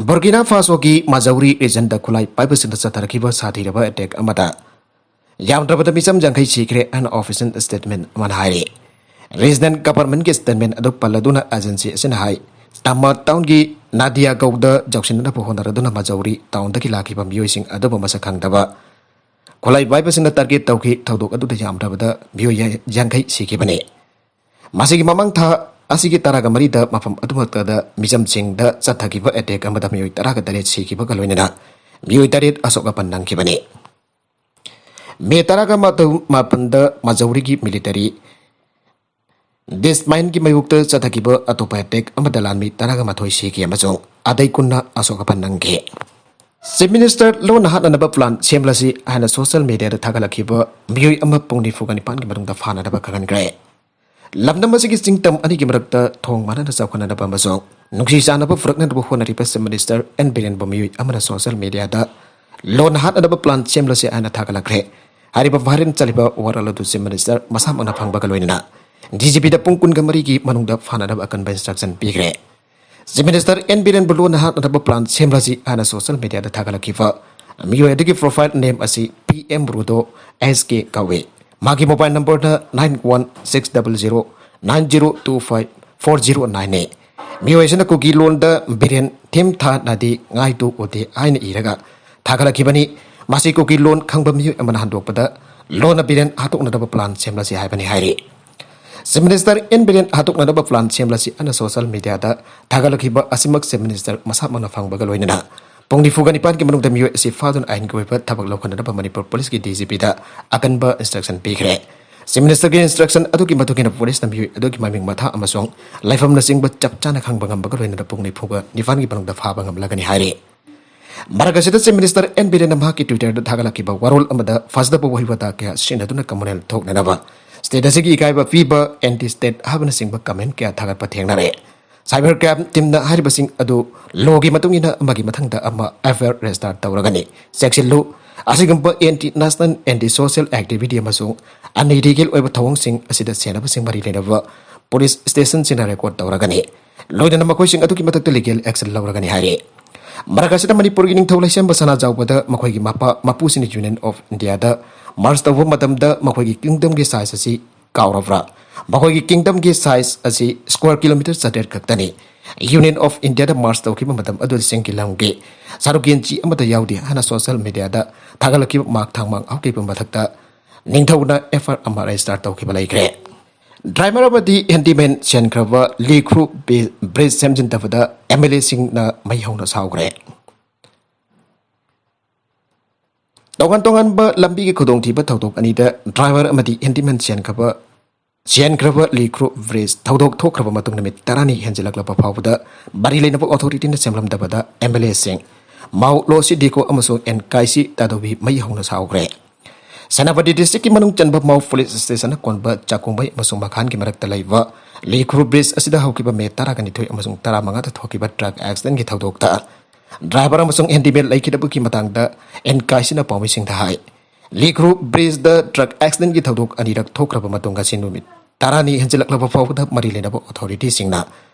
ꯕꯨꯔꯀꯤꯅꯥ ꯐꯥꯁꯣꯒꯤ ꯃꯖꯧꯔꯤ ꯔꯤꯖꯟꯗ ꯈꯨꯠꯂꯥꯏ ꯄꯥꯏꯕꯁꯤꯡꯅ ꯆꯠꯊꯔꯛꯈꯤꯕ ꯁꯥꯊꯤꯔꯕ ꯑꯦꯇꯦꯛ ꯑꯃꯗ ꯌꯥꯝꯗ꯭ꯔꯕꯗ ꯃꯤꯆꯝ ꯌꯥꯡꯈꯩ ꯁꯤꯈ꯭ꯔꯦ ꯍꯥꯏꯅ ꯑꯣꯐꯤꯁꯤꯌꯦꯜ ꯁ꯭ꯇꯦꯠꯃꯦꯟ ꯑꯃꯅ ꯍꯥꯏꯔꯤ꯫ ꯔꯤꯖꯅꯦꯜ ꯒꯚꯔꯟꯃꯦꯟꯠꯀꯤ ꯁ꯭ꯇꯦꯠꯃꯦꯟ ꯑꯗꯨ ꯄꯜꯂꯗꯨꯅ ꯑꯦꯖꯦꯟꯁꯤ ꯑꯁꯤꯅ ꯍꯥꯏ, ꯇꯥꯃꯥ ꯇꯥꯎꯟꯒꯤ ꯅꯥꯗꯤꯌꯥ ꯒꯧꯗ ꯌꯧꯁꯤꯟꯅꯅꯕ ꯍꯣꯠꯅꯔꯗꯨꯅ ꯃꯖꯧꯔꯤ ꯇꯥꯎꯟꯗꯒꯤ ꯂꯥꯛꯈꯤꯕ ꯃꯤꯑꯣꯏꯁꯤꯡ ꯑꯗꯨꯕꯨ ꯃꯁꯛ ꯈꯪꯗꯕ ꯈꯨꯠꯂꯥꯏ ꯄꯥꯏꯕꯁꯤꯡꯅ ꯇꯥꯔꯒꯦꯠ ꯇꯧꯈꯤ꯫ ꯊꯧꯗꯣꯛ ꯑꯗꯨꯗ ꯌꯥꯝꯗ꯭ꯔꯕꯗ ꯃꯤꯑꯣꯏ ꯌꯥꯡꯈꯩ ꯁꯤꯈꯤꯕꯅꯤ꯫ ꯃꯁꯤꯒꯤ ꯃꯃꯥꯡ ꯊꯥ ꯑꯁꯤꯒꯤ ꯇꯔꯥꯒ ꯃꯔꯤꯗ ꯃꯐꯝ ꯑꯗꯨꯃꯛꯇꯗ ꯃꯤꯆꯝꯁꯤꯡꯗ ꯆꯠꯊꯈꯤꯕ ꯑꯦꯇꯦꯛ ꯑꯃꯗ ꯃꯤꯑꯣꯏ ꯇꯔꯥꯒ ꯇꯔꯦꯠ ꯁꯤꯈꯤꯕꯒ ꯂꯣꯏꯅꯅ ꯃꯤꯑꯣꯏ ꯇꯔꯦꯠ ꯑꯁꯣꯛ ꯑꯄꯟ ꯅꯪꯈꯤꯕꯅꯤ꯫ ꯃꯦ ꯇꯔꯥꯒ ꯃꯥꯄꯟꯗ ꯃꯖꯧꯔꯤꯒꯤ ꯃꯤꯂꯤꯇꯔꯤ ꯗꯤꯁꯃꯥꯏꯟꯒꯤ ꯃꯥꯌꯣꯛꯇ ꯆꯠꯊꯈꯤꯕ ꯑꯇꯣꯞꯄ ꯑꯦꯇꯦꯛ ꯑꯃꯗ ꯂꯥꯟꯃꯤ ꯇꯔꯥꯒ ꯃꯥꯊꯣꯏ ꯁꯤꯈꯤ ꯑꯃꯁꯨꯡ ꯑꯇꯩ ꯀꯨꯟꯅ ꯑꯁꯣꯛ ꯑꯄꯟ ꯅꯪꯈꯤ꯫ ꯆꯤꯐ ꯃꯤꯅꯤꯁꯇꯔ ꯂꯣꯟꯅ ꯍꯥꯠꯅꯅꯕ ꯄ꯭ꯂꯥꯟ ꯁꯦꯝꯂꯁꯤ ꯍꯥꯏꯅ ꯁꯣꯁꯤꯌꯦꯜ ꯃꯤꯗꯤꯌꯥꯗ ꯊꯥꯒꯠꯂꯛꯈꯤꯕ ꯃꯤꯑꯣꯏ ꯑꯃ ꯄꯨꯡ ꯅꯤꯐꯨꯒ ꯅꯤꯄꯥꯟꯒꯤ ꯃꯅꯨꯡꯗ ꯐꯥꯅꯅꯕ ꯈꯪꯍꯟꯈ꯭ꯔꯦ꯫ ꯂꯝꯗꯝ ꯑꯁꯤꯒꯤ ꯆꯤꯡꯇꯝ ꯑꯅꯤꯒꯤ ꯃꯔꯛꯇ ꯊꯣꯡ ꯃꯥꯟꯅꯅ ꯆꯥꯎꯈꯠꯅꯅꯕ ꯑꯃꯁꯨꯡ ꯅꯨꯡꯁꯤ ꯆꯥꯟꯅꯕ ꯄꯨꯔꯛꯅꯅꯕ ꯍꯣꯠꯅꯔꯤꯕ ꯆꯤꯐ ꯃꯤꯅꯤꯁꯇꯔ ꯑꯦꯟ ꯕꯤꯔꯦꯟꯕꯨ ꯃꯤꯑꯣꯏ ꯑꯃꯅ ꯁꯣꯁꯤꯌꯦꯜ ꯃꯤꯗꯤꯌꯥꯗ ꯂꯣꯟꯅ ꯍꯥꯠꯅꯅꯕ ꯄ꯭ꯂꯥꯟ ꯁꯦꯝꯂꯁꯤ ꯍꯥꯏꯅ ꯊꯥꯒꯠꯂꯛꯈ꯭ꯔꯦ꯫ ꯍꯥꯏꯔꯤꯕ ꯚꯥꯏꯔꯦꯜ ꯆꯠꯂꯤꯕ ꯋꯥꯔꯣꯜ ꯑꯗꯨ ꯆꯤꯐ ꯃꯤꯅꯤꯁꯇꯔ ꯃꯁꯥꯃꯛꯅ ꯐꯪꯕꯒ ꯂꯣꯏꯅꯅ ꯗꯤ ꯖꯤ ꯄꯤꯗ ꯄꯨꯡ ꯀꯨꯟꯒ ꯃꯔꯤꯒꯤ ꯃꯅꯨꯡꯗ ꯐꯥꯅꯅꯕ ꯑꯀꯟꯕ ꯏꯟꯁꯇ꯭ꯔꯛꯁꯟ ꯄꯤꯈ꯭ꯔꯦ꯫ ꯆꯤꯐ ꯃꯤꯅꯤꯁꯇꯔ ꯑꯦꯟ ꯕꯤꯔꯦꯟꯕꯨ ꯂꯣꯟꯅ ꯍꯥꯠꯅꯅꯕ ꯄ꯭ꯂꯥꯟ ꯁꯦꯝꯂꯁꯤ ꯍꯥꯏꯅ ꯁꯣꯁꯤꯌꯦꯜ ꯃꯤꯗꯤꯌꯥꯗ ꯊꯥꯒꯠꯂꯛꯈꯤꯕ ꯃꯤꯑꯣꯏ ꯑꯗꯨꯒꯤ ꯄ꯭ꯔꯣꯐꯥꯏꯜ ꯅꯦꯝ ꯑꯁꯤ ꯄꯤ ꯑꯦꯝ ꯔꯨꯗꯣ ꯑꯦꯁ ꯀꯦ ꯀꯧꯏ꯫ ꯃꯥꯒꯤ ꯃꯣꯕꯥꯏꯜ ꯅꯝꯕꯔꯅ nine one six double zero nine zero two five four zero ꯅꯥꯏꯟꯅꯤ꯫ ꯃꯤꯑꯣꯏ ꯑꯁꯤꯅ ꯀꯨꯀꯤ ꯂꯣꯟꯗ ꯕꯤꯔꯦꯟ ꯊꯤꯝ ꯊꯥ ꯅꯥꯗꯤ ꯉꯥꯏꯗꯨ ꯎꯗꯦ ꯍꯥꯏꯅ ꯏꯔꯒ ꯊꯥꯒꯠꯂꯛꯈꯤꯕꯅꯤ꯫ ꯃꯁꯤ ꯀꯨꯀꯤ ꯂꯣꯟ ꯈꯪꯕ ꯃꯤꯑꯣꯏ ꯑꯃꯅ ꯍꯟꯗꯣꯛꯄꯗ ꯂꯣꯟꯅ ꯕꯤꯔꯦꯟ ꯍꯥꯠꯇꯣꯛꯅꯅꯕ ꯄ꯭ꯂꯥꯟ ꯁꯦꯝꯂꯁꯤ ꯍꯥꯏꯕꯅꯤ ꯍꯥꯏꯔꯤ꯫ ꯆꯤꯐ ꯃꯤꯅꯤꯁꯇꯔ ꯑꯦꯟ ꯕꯤꯔꯦꯟ ꯍꯥꯠꯇꯣꯛꯅꯅꯕ ꯄ꯭ꯂꯥꯟ ꯁꯦꯝꯂꯁꯤ ꯑꯅ ꯁꯣꯁꯤꯌꯦꯜ ꯃꯤꯗꯤꯌꯥꯗ ꯊꯥꯒꯠꯂꯛꯈꯤꯕ ꯑꯁꯤꯃꯛ ꯆꯤꯐ ꯃꯤꯅꯤꯁꯇꯔ ꯃꯁꯥꯃꯛꯅ ꯐꯪꯕꯒ ꯂꯣꯏꯅꯅ ꯄꯨꯡ ꯅꯤꯐꯨꯒ ꯅꯤꯄꯥꯟꯒꯤ ꯃꯅꯨꯡꯗ ꯃꯤꯑꯣꯏ ꯑꯁꯤ ꯐꯥꯗꯨꯅ ꯑꯥꯏꯟꯒꯤ ꯑꯣꯏꯕ ꯊꯕꯛ ꯂꯧꯈꯠꯅꯅꯕ ꯃꯅꯤꯄꯨꯔ ꯄꯨꯂꯤꯁꯀꯤ ꯗꯤ ꯖꯤ ꯄꯤꯗ ꯑꯀꯟꯕ ꯏꯟꯁꯇ꯭ꯔꯛꯁꯟ ꯄꯤꯈ꯭ꯔꯦ꯫ ꯆꯤꯐ ꯃꯤꯅꯤꯁꯇꯔꯒꯤ ꯏꯟꯁꯇ꯭ꯔꯛꯁꯟ ꯑꯗꯨꯒꯤ ꯃꯇꯨꯡ ꯏꯟꯅ ꯄꯨꯂꯤꯁꯅ ꯃꯤꯑꯣꯏ ꯑꯗꯨꯒꯤ ꯃꯃꯤꯡ ꯃꯊꯥ ꯑꯃꯁꯨꯡ ꯂꯩꯐꯝꯅꯆꯤꯡꯕ ꯆꯞ ꯆꯥꯅ ꯈꯪꯕ ꯉꯝꯕꯒ ꯂꯣꯏꯅꯅ ꯄꯨꯡ ꯅꯤꯐꯨꯒ ꯅꯤꯄꯥꯟꯒꯤ ꯃꯅꯨꯡꯗ ꯐꯥꯕ ꯉꯝꯂꯒꯅꯤ ꯍꯥꯏꯔꯤ꯫ ꯃꯔꯛ ꯑꯁꯤꯗ ꯆꯤꯐ ꯃꯤꯅꯤꯁꯇꯔ ꯑꯦꯟ ꯕꯤꯔꯦꯟꯅ ꯃꯍꯥꯛꯀꯤ ꯇ꯭ꯋꯤꯇꯔꯗ ꯊꯥꯒꯠꯂꯛꯈꯤꯕ ꯋꯥꯔꯣꯜ ꯑꯃꯗ ꯐꯖꯗꯕ ꯋꯥꯍꯩ ꯋꯥꯇꯥ ꯀꯌꯥ ꯁꯤꯖꯤꯟꯅꯗꯨꯅ ꯀꯝꯃꯨꯅꯦꯜ ꯊꯣꯛꯅꯅꯕ ꯁ꯭ꯇꯦꯠ ꯑꯁꯤꯒꯤ ꯏꯀꯥꯏꯕ ꯄꯤꯕ, ꯑꯦꯟꯇꯤ ꯁ꯭ꯇꯦꯠ ꯍꯥꯏꯕꯅꯆꯤꯡꯕ ꯀꯃꯦꯟ ꯀꯌꯥ ꯊꯥꯒꯠꯄ ꯊꯦꯡꯅꯔꯦ꯫ ꯁꯥꯏꯕꯔ ꯀ꯭ꯔꯥꯏꯝ ꯇꯤꯝꯅ ꯍꯥꯏꯔꯤꯕꯁꯤꯡ ꯑꯗꯨ ꯂꯣꯒꯤ ꯃꯇꯨꯡ ꯏꯟꯅ ꯑꯃꯒꯤ ꯃꯊꯪꯗ ꯑꯃ ꯑꯦꯐ ꯑꯥꯏ ꯑꯥꯔ ꯔꯦꯖꯤꯁꯇꯥꯔ ꯇꯧꯔꯒꯅꯤ꯫ ꯆꯦꯛꯁꯤꯜꯂꯨ, ꯑꯁꯤꯒꯨꯝꯕ anti national, anti social activity ꯑꯃꯁꯨꯡ ꯑꯟꯏꯂꯤꯒꯦꯜ ꯑꯣꯏꯕ ꯊꯧꯑꯣꯡꯁꯤꯡ ꯑꯁꯤꯗ ꯁꯦꯟꯅꯕꯁꯤꯡ ꯃꯔꯤ ꯂꯩꯅꯕ ꯄꯨꯂꯤꯁ ꯁ꯭ꯇꯦꯁꯟꯁꯤꯡꯅ ꯔꯦꯀꯣꯔꯗ ꯇꯧꯔꯒꯅꯤ꯫ ꯂꯣꯏꯅꯅ ꯃꯈꯣꯏꯁꯤꯡ ꯑꯗꯨꯒꯤ ꯃꯊꯛꯇ ꯂꯤꯒꯦꯜ ꯑꯦꯛꯁꯟ ꯂꯧꯔꯒꯅꯤ ꯍꯥꯏꯔꯤ꯫ ꯃꯔꯛ ꯑꯁꯤꯗ ꯃꯅꯤꯄꯨꯔꯒꯤ ꯅꯤꯡꯊꯧ ꯂꯩꯁꯦꯝꯕ ꯁꯅꯥꯖꯥꯎꯕꯗ ꯃꯈꯣꯏꯒꯤ ꯃꯄꯥ ꯃꯄꯨꯁꯤꯡꯅ ꯌꯨꯅꯤꯌꯟ ꯑꯣꯐ ꯏꯟꯗꯤꯌꯥꯗ ꯃꯔꯖ ꯇꯧꯕ ꯃꯇꯝꯗ ꯃꯈꯣꯏꯒꯤ ꯀꯤꯡꯗꯝꯒꯤ ꯁꯥꯏꯖ ꯑꯁꯤ ꯀꯥꯎꯔꯕ꯭ꯔꯥ? ꯃꯈꯣꯏꯒꯤ ꯀꯤꯡꯗꯝꯒꯤ ꯁꯥꯏꯖ ꯑꯁꯤ ꯁ꯭ꯀ꯭ꯋꯥꯔ ꯀꯤꯂꯣꯃꯤꯇꯔ ꯆꯥꯇ꯭ꯔꯦꯠ ꯈꯛꯇꯅꯤ꯫ ꯌꯨꯅꯤꯌꯟ ꯑꯣꯐ ꯏꯟꯗꯤꯌꯥꯗ ꯃꯔꯖ ꯇꯧꯈꯤꯕ ꯃꯇꯝ ꯑꯗꯨꯗ ꯆꯤꯡꯒꯤ ꯂꯝꯒꯤ ꯁꯔꯨꯛ ꯌꯦꯟꯆꯤ ꯑꯃꯠꯇ ꯌꯥꯎꯗꯦ ꯍꯥꯏꯅ ꯁꯣꯁꯤꯌꯦꯜ ꯃꯤꯗꯤꯌꯥꯗ ꯊꯥꯒꯠꯂꯛꯈꯤꯕ ꯃꯥꯛ ꯊꯥꯡꯃꯥꯡ ꯍꯧꯈꯤꯕ ꯃꯊꯛꯇ ꯅꯤꯡꯊꯧꯅ ꯑꯦꯐ ꯑꯥꯏ ꯑꯥꯔ ꯑꯃ ꯔꯦꯖꯤꯁꯇꯥꯔ ꯇꯧꯈꯤꯕ ꯂꯩꯈ꯭ꯔꯦ꯫ ꯗ꯭ꯔꯥꯏꯚꯔ ꯑꯃꯗꯤ handyman ꯁꯦꯟꯈ꯭ꯔꯕ ꯂꯤꯈ꯭ꯔꯨ B-, bridge ꯁꯦꯝꯖꯤꯟꯗꯕꯗ M L ꯑꯦꯁꯤꯡꯅ ꯃꯩ ꯍꯧꯅ ꯁꯥꯎꯈ꯭ꯔꯦ꯫ ꯇꯣꯉꯥꯟ ꯇꯣꯉꯥꯟꯕ ꯂꯝꯕꯤꯒꯤ ꯈꯨꯗꯣꯡꯊꯤꯕ ꯊꯧꯗꯣꯛ ꯑꯅꯤꯗ ꯗ꯭ꯔꯥꯏꯚꯔ ꯑꯃꯗꯤ ꯍꯦꯟꯗꯤꯃꯦꯟ ꯁꯦꯟꯈ꯭ꯔꯕ, ꯁꯦꯟꯈ꯭ꯔꯕ ꯂꯤꯈ꯭ꯔꯨ ꯕ꯭ꯔꯤꯖ ꯊꯧꯗꯣꯛ ꯊꯣꯛꯈ꯭ꯔꯕ ꯃꯇꯨꯡ ꯅꯨꯃꯤꯠ ꯇꯔꯥꯅꯤ ꯍꯦꯟꯖꯤꯜꯂꯛꯂꯕ ꯐꯥꯎꯕꯗ ꯃꯔꯤ ꯂꯩꯅꯕ ꯑꯣꯊꯣꯔꯤꯇꯤꯅ ꯁꯦꯝꯂꯝꯗꯕꯗ ꯑꯦꯝ ꯑꯦꯜ ꯑꯦꯁꯤꯡ ꯃꯥꯎ ꯂꯣꯁꯤ ꯗꯤꯀꯣ ꯑꯃꯁꯨꯡ ꯑꯦꯟ ꯀꯥꯏꯁꯤ ꯇꯥꯗꯣꯕꯤ ꯃꯩ ꯍꯧꯅ ꯁꯥꯎꯈ꯭ꯔꯦ꯫ ꯁꯦꯅꯥꯄꯇꯤ ꯗꯤꯁꯇ꯭ꯔꯤꯛꯀꯤ ꯃꯅꯨꯡ ꯆꯟꯕ ꯃꯥꯎ ꯄꯨꯂꯤꯁ ꯁ꯭ꯇꯦꯁꯟꯅ ꯀꯣꯟꯕ ꯆꯥꯀꯣꯡꯕꯩ ꯑꯃꯁꯨꯡ ꯃꯈꯥꯟꯒꯤ ꯃꯔꯛꯇ ꯂꯩꯕ ꯂꯤꯈ꯭ꯔꯨ ꯕ꯭ꯔꯤꯖ ꯑꯁꯤꯗ ꯍꯧꯈꯤꯕ ꯃꯦ ꯇꯔꯥꯒ ꯅꯤꯊꯣꯏ ꯑꯃꯁꯨꯡ ꯇꯔꯥꯃꯉꯥꯗ ꯊꯣꯛꯈꯤꯕ ꯇ꯭ꯔꯛ ꯑꯦꯛꯁꯤꯗꯦꯟꯒꯤ ꯊꯧꯗꯣꯛꯇ ꯗ꯭ꯔꯥꯏꯚꯔ ꯑꯃꯁꯨꯡ ꯍꯦꯟꯗꯤꯃꯦꯟ ꯂꯩꯈꯤꯗꯕꯒꯤ ꯃꯇꯥꯡꯗ ꯑꯦꯟ ꯀꯥꯏꯁꯤꯅ ꯄꯥꯎꯃꯤꯁꯤꯡꯗ ꯍꯥꯏ꯫ ꯂꯤꯈ꯭ꯔꯨ ꯕ꯭ꯔꯤꯖꯗ ꯇ꯭ꯔꯛ ꯑꯦꯛꯁꯤꯗꯦꯟꯒꯤ ꯊꯧꯗꯣꯛ ꯑꯅꯤꯔꯛ ꯊꯣꯛꯈ꯭ꯔꯕ ꯃꯇꯨꯡ ꯉꯁꯤ ꯅꯨꯃꯤꯠ ꯇꯔꯥꯅꯤ ꯍꯦꯟꯖꯤꯜꯂꯛꯂꯕ ꯐꯥꯎꯕꯗ ꯃꯔꯤ ꯂꯩꯅꯕ ꯑꯣꯊꯣꯔꯤꯇꯤꯁꯤꯡꯅ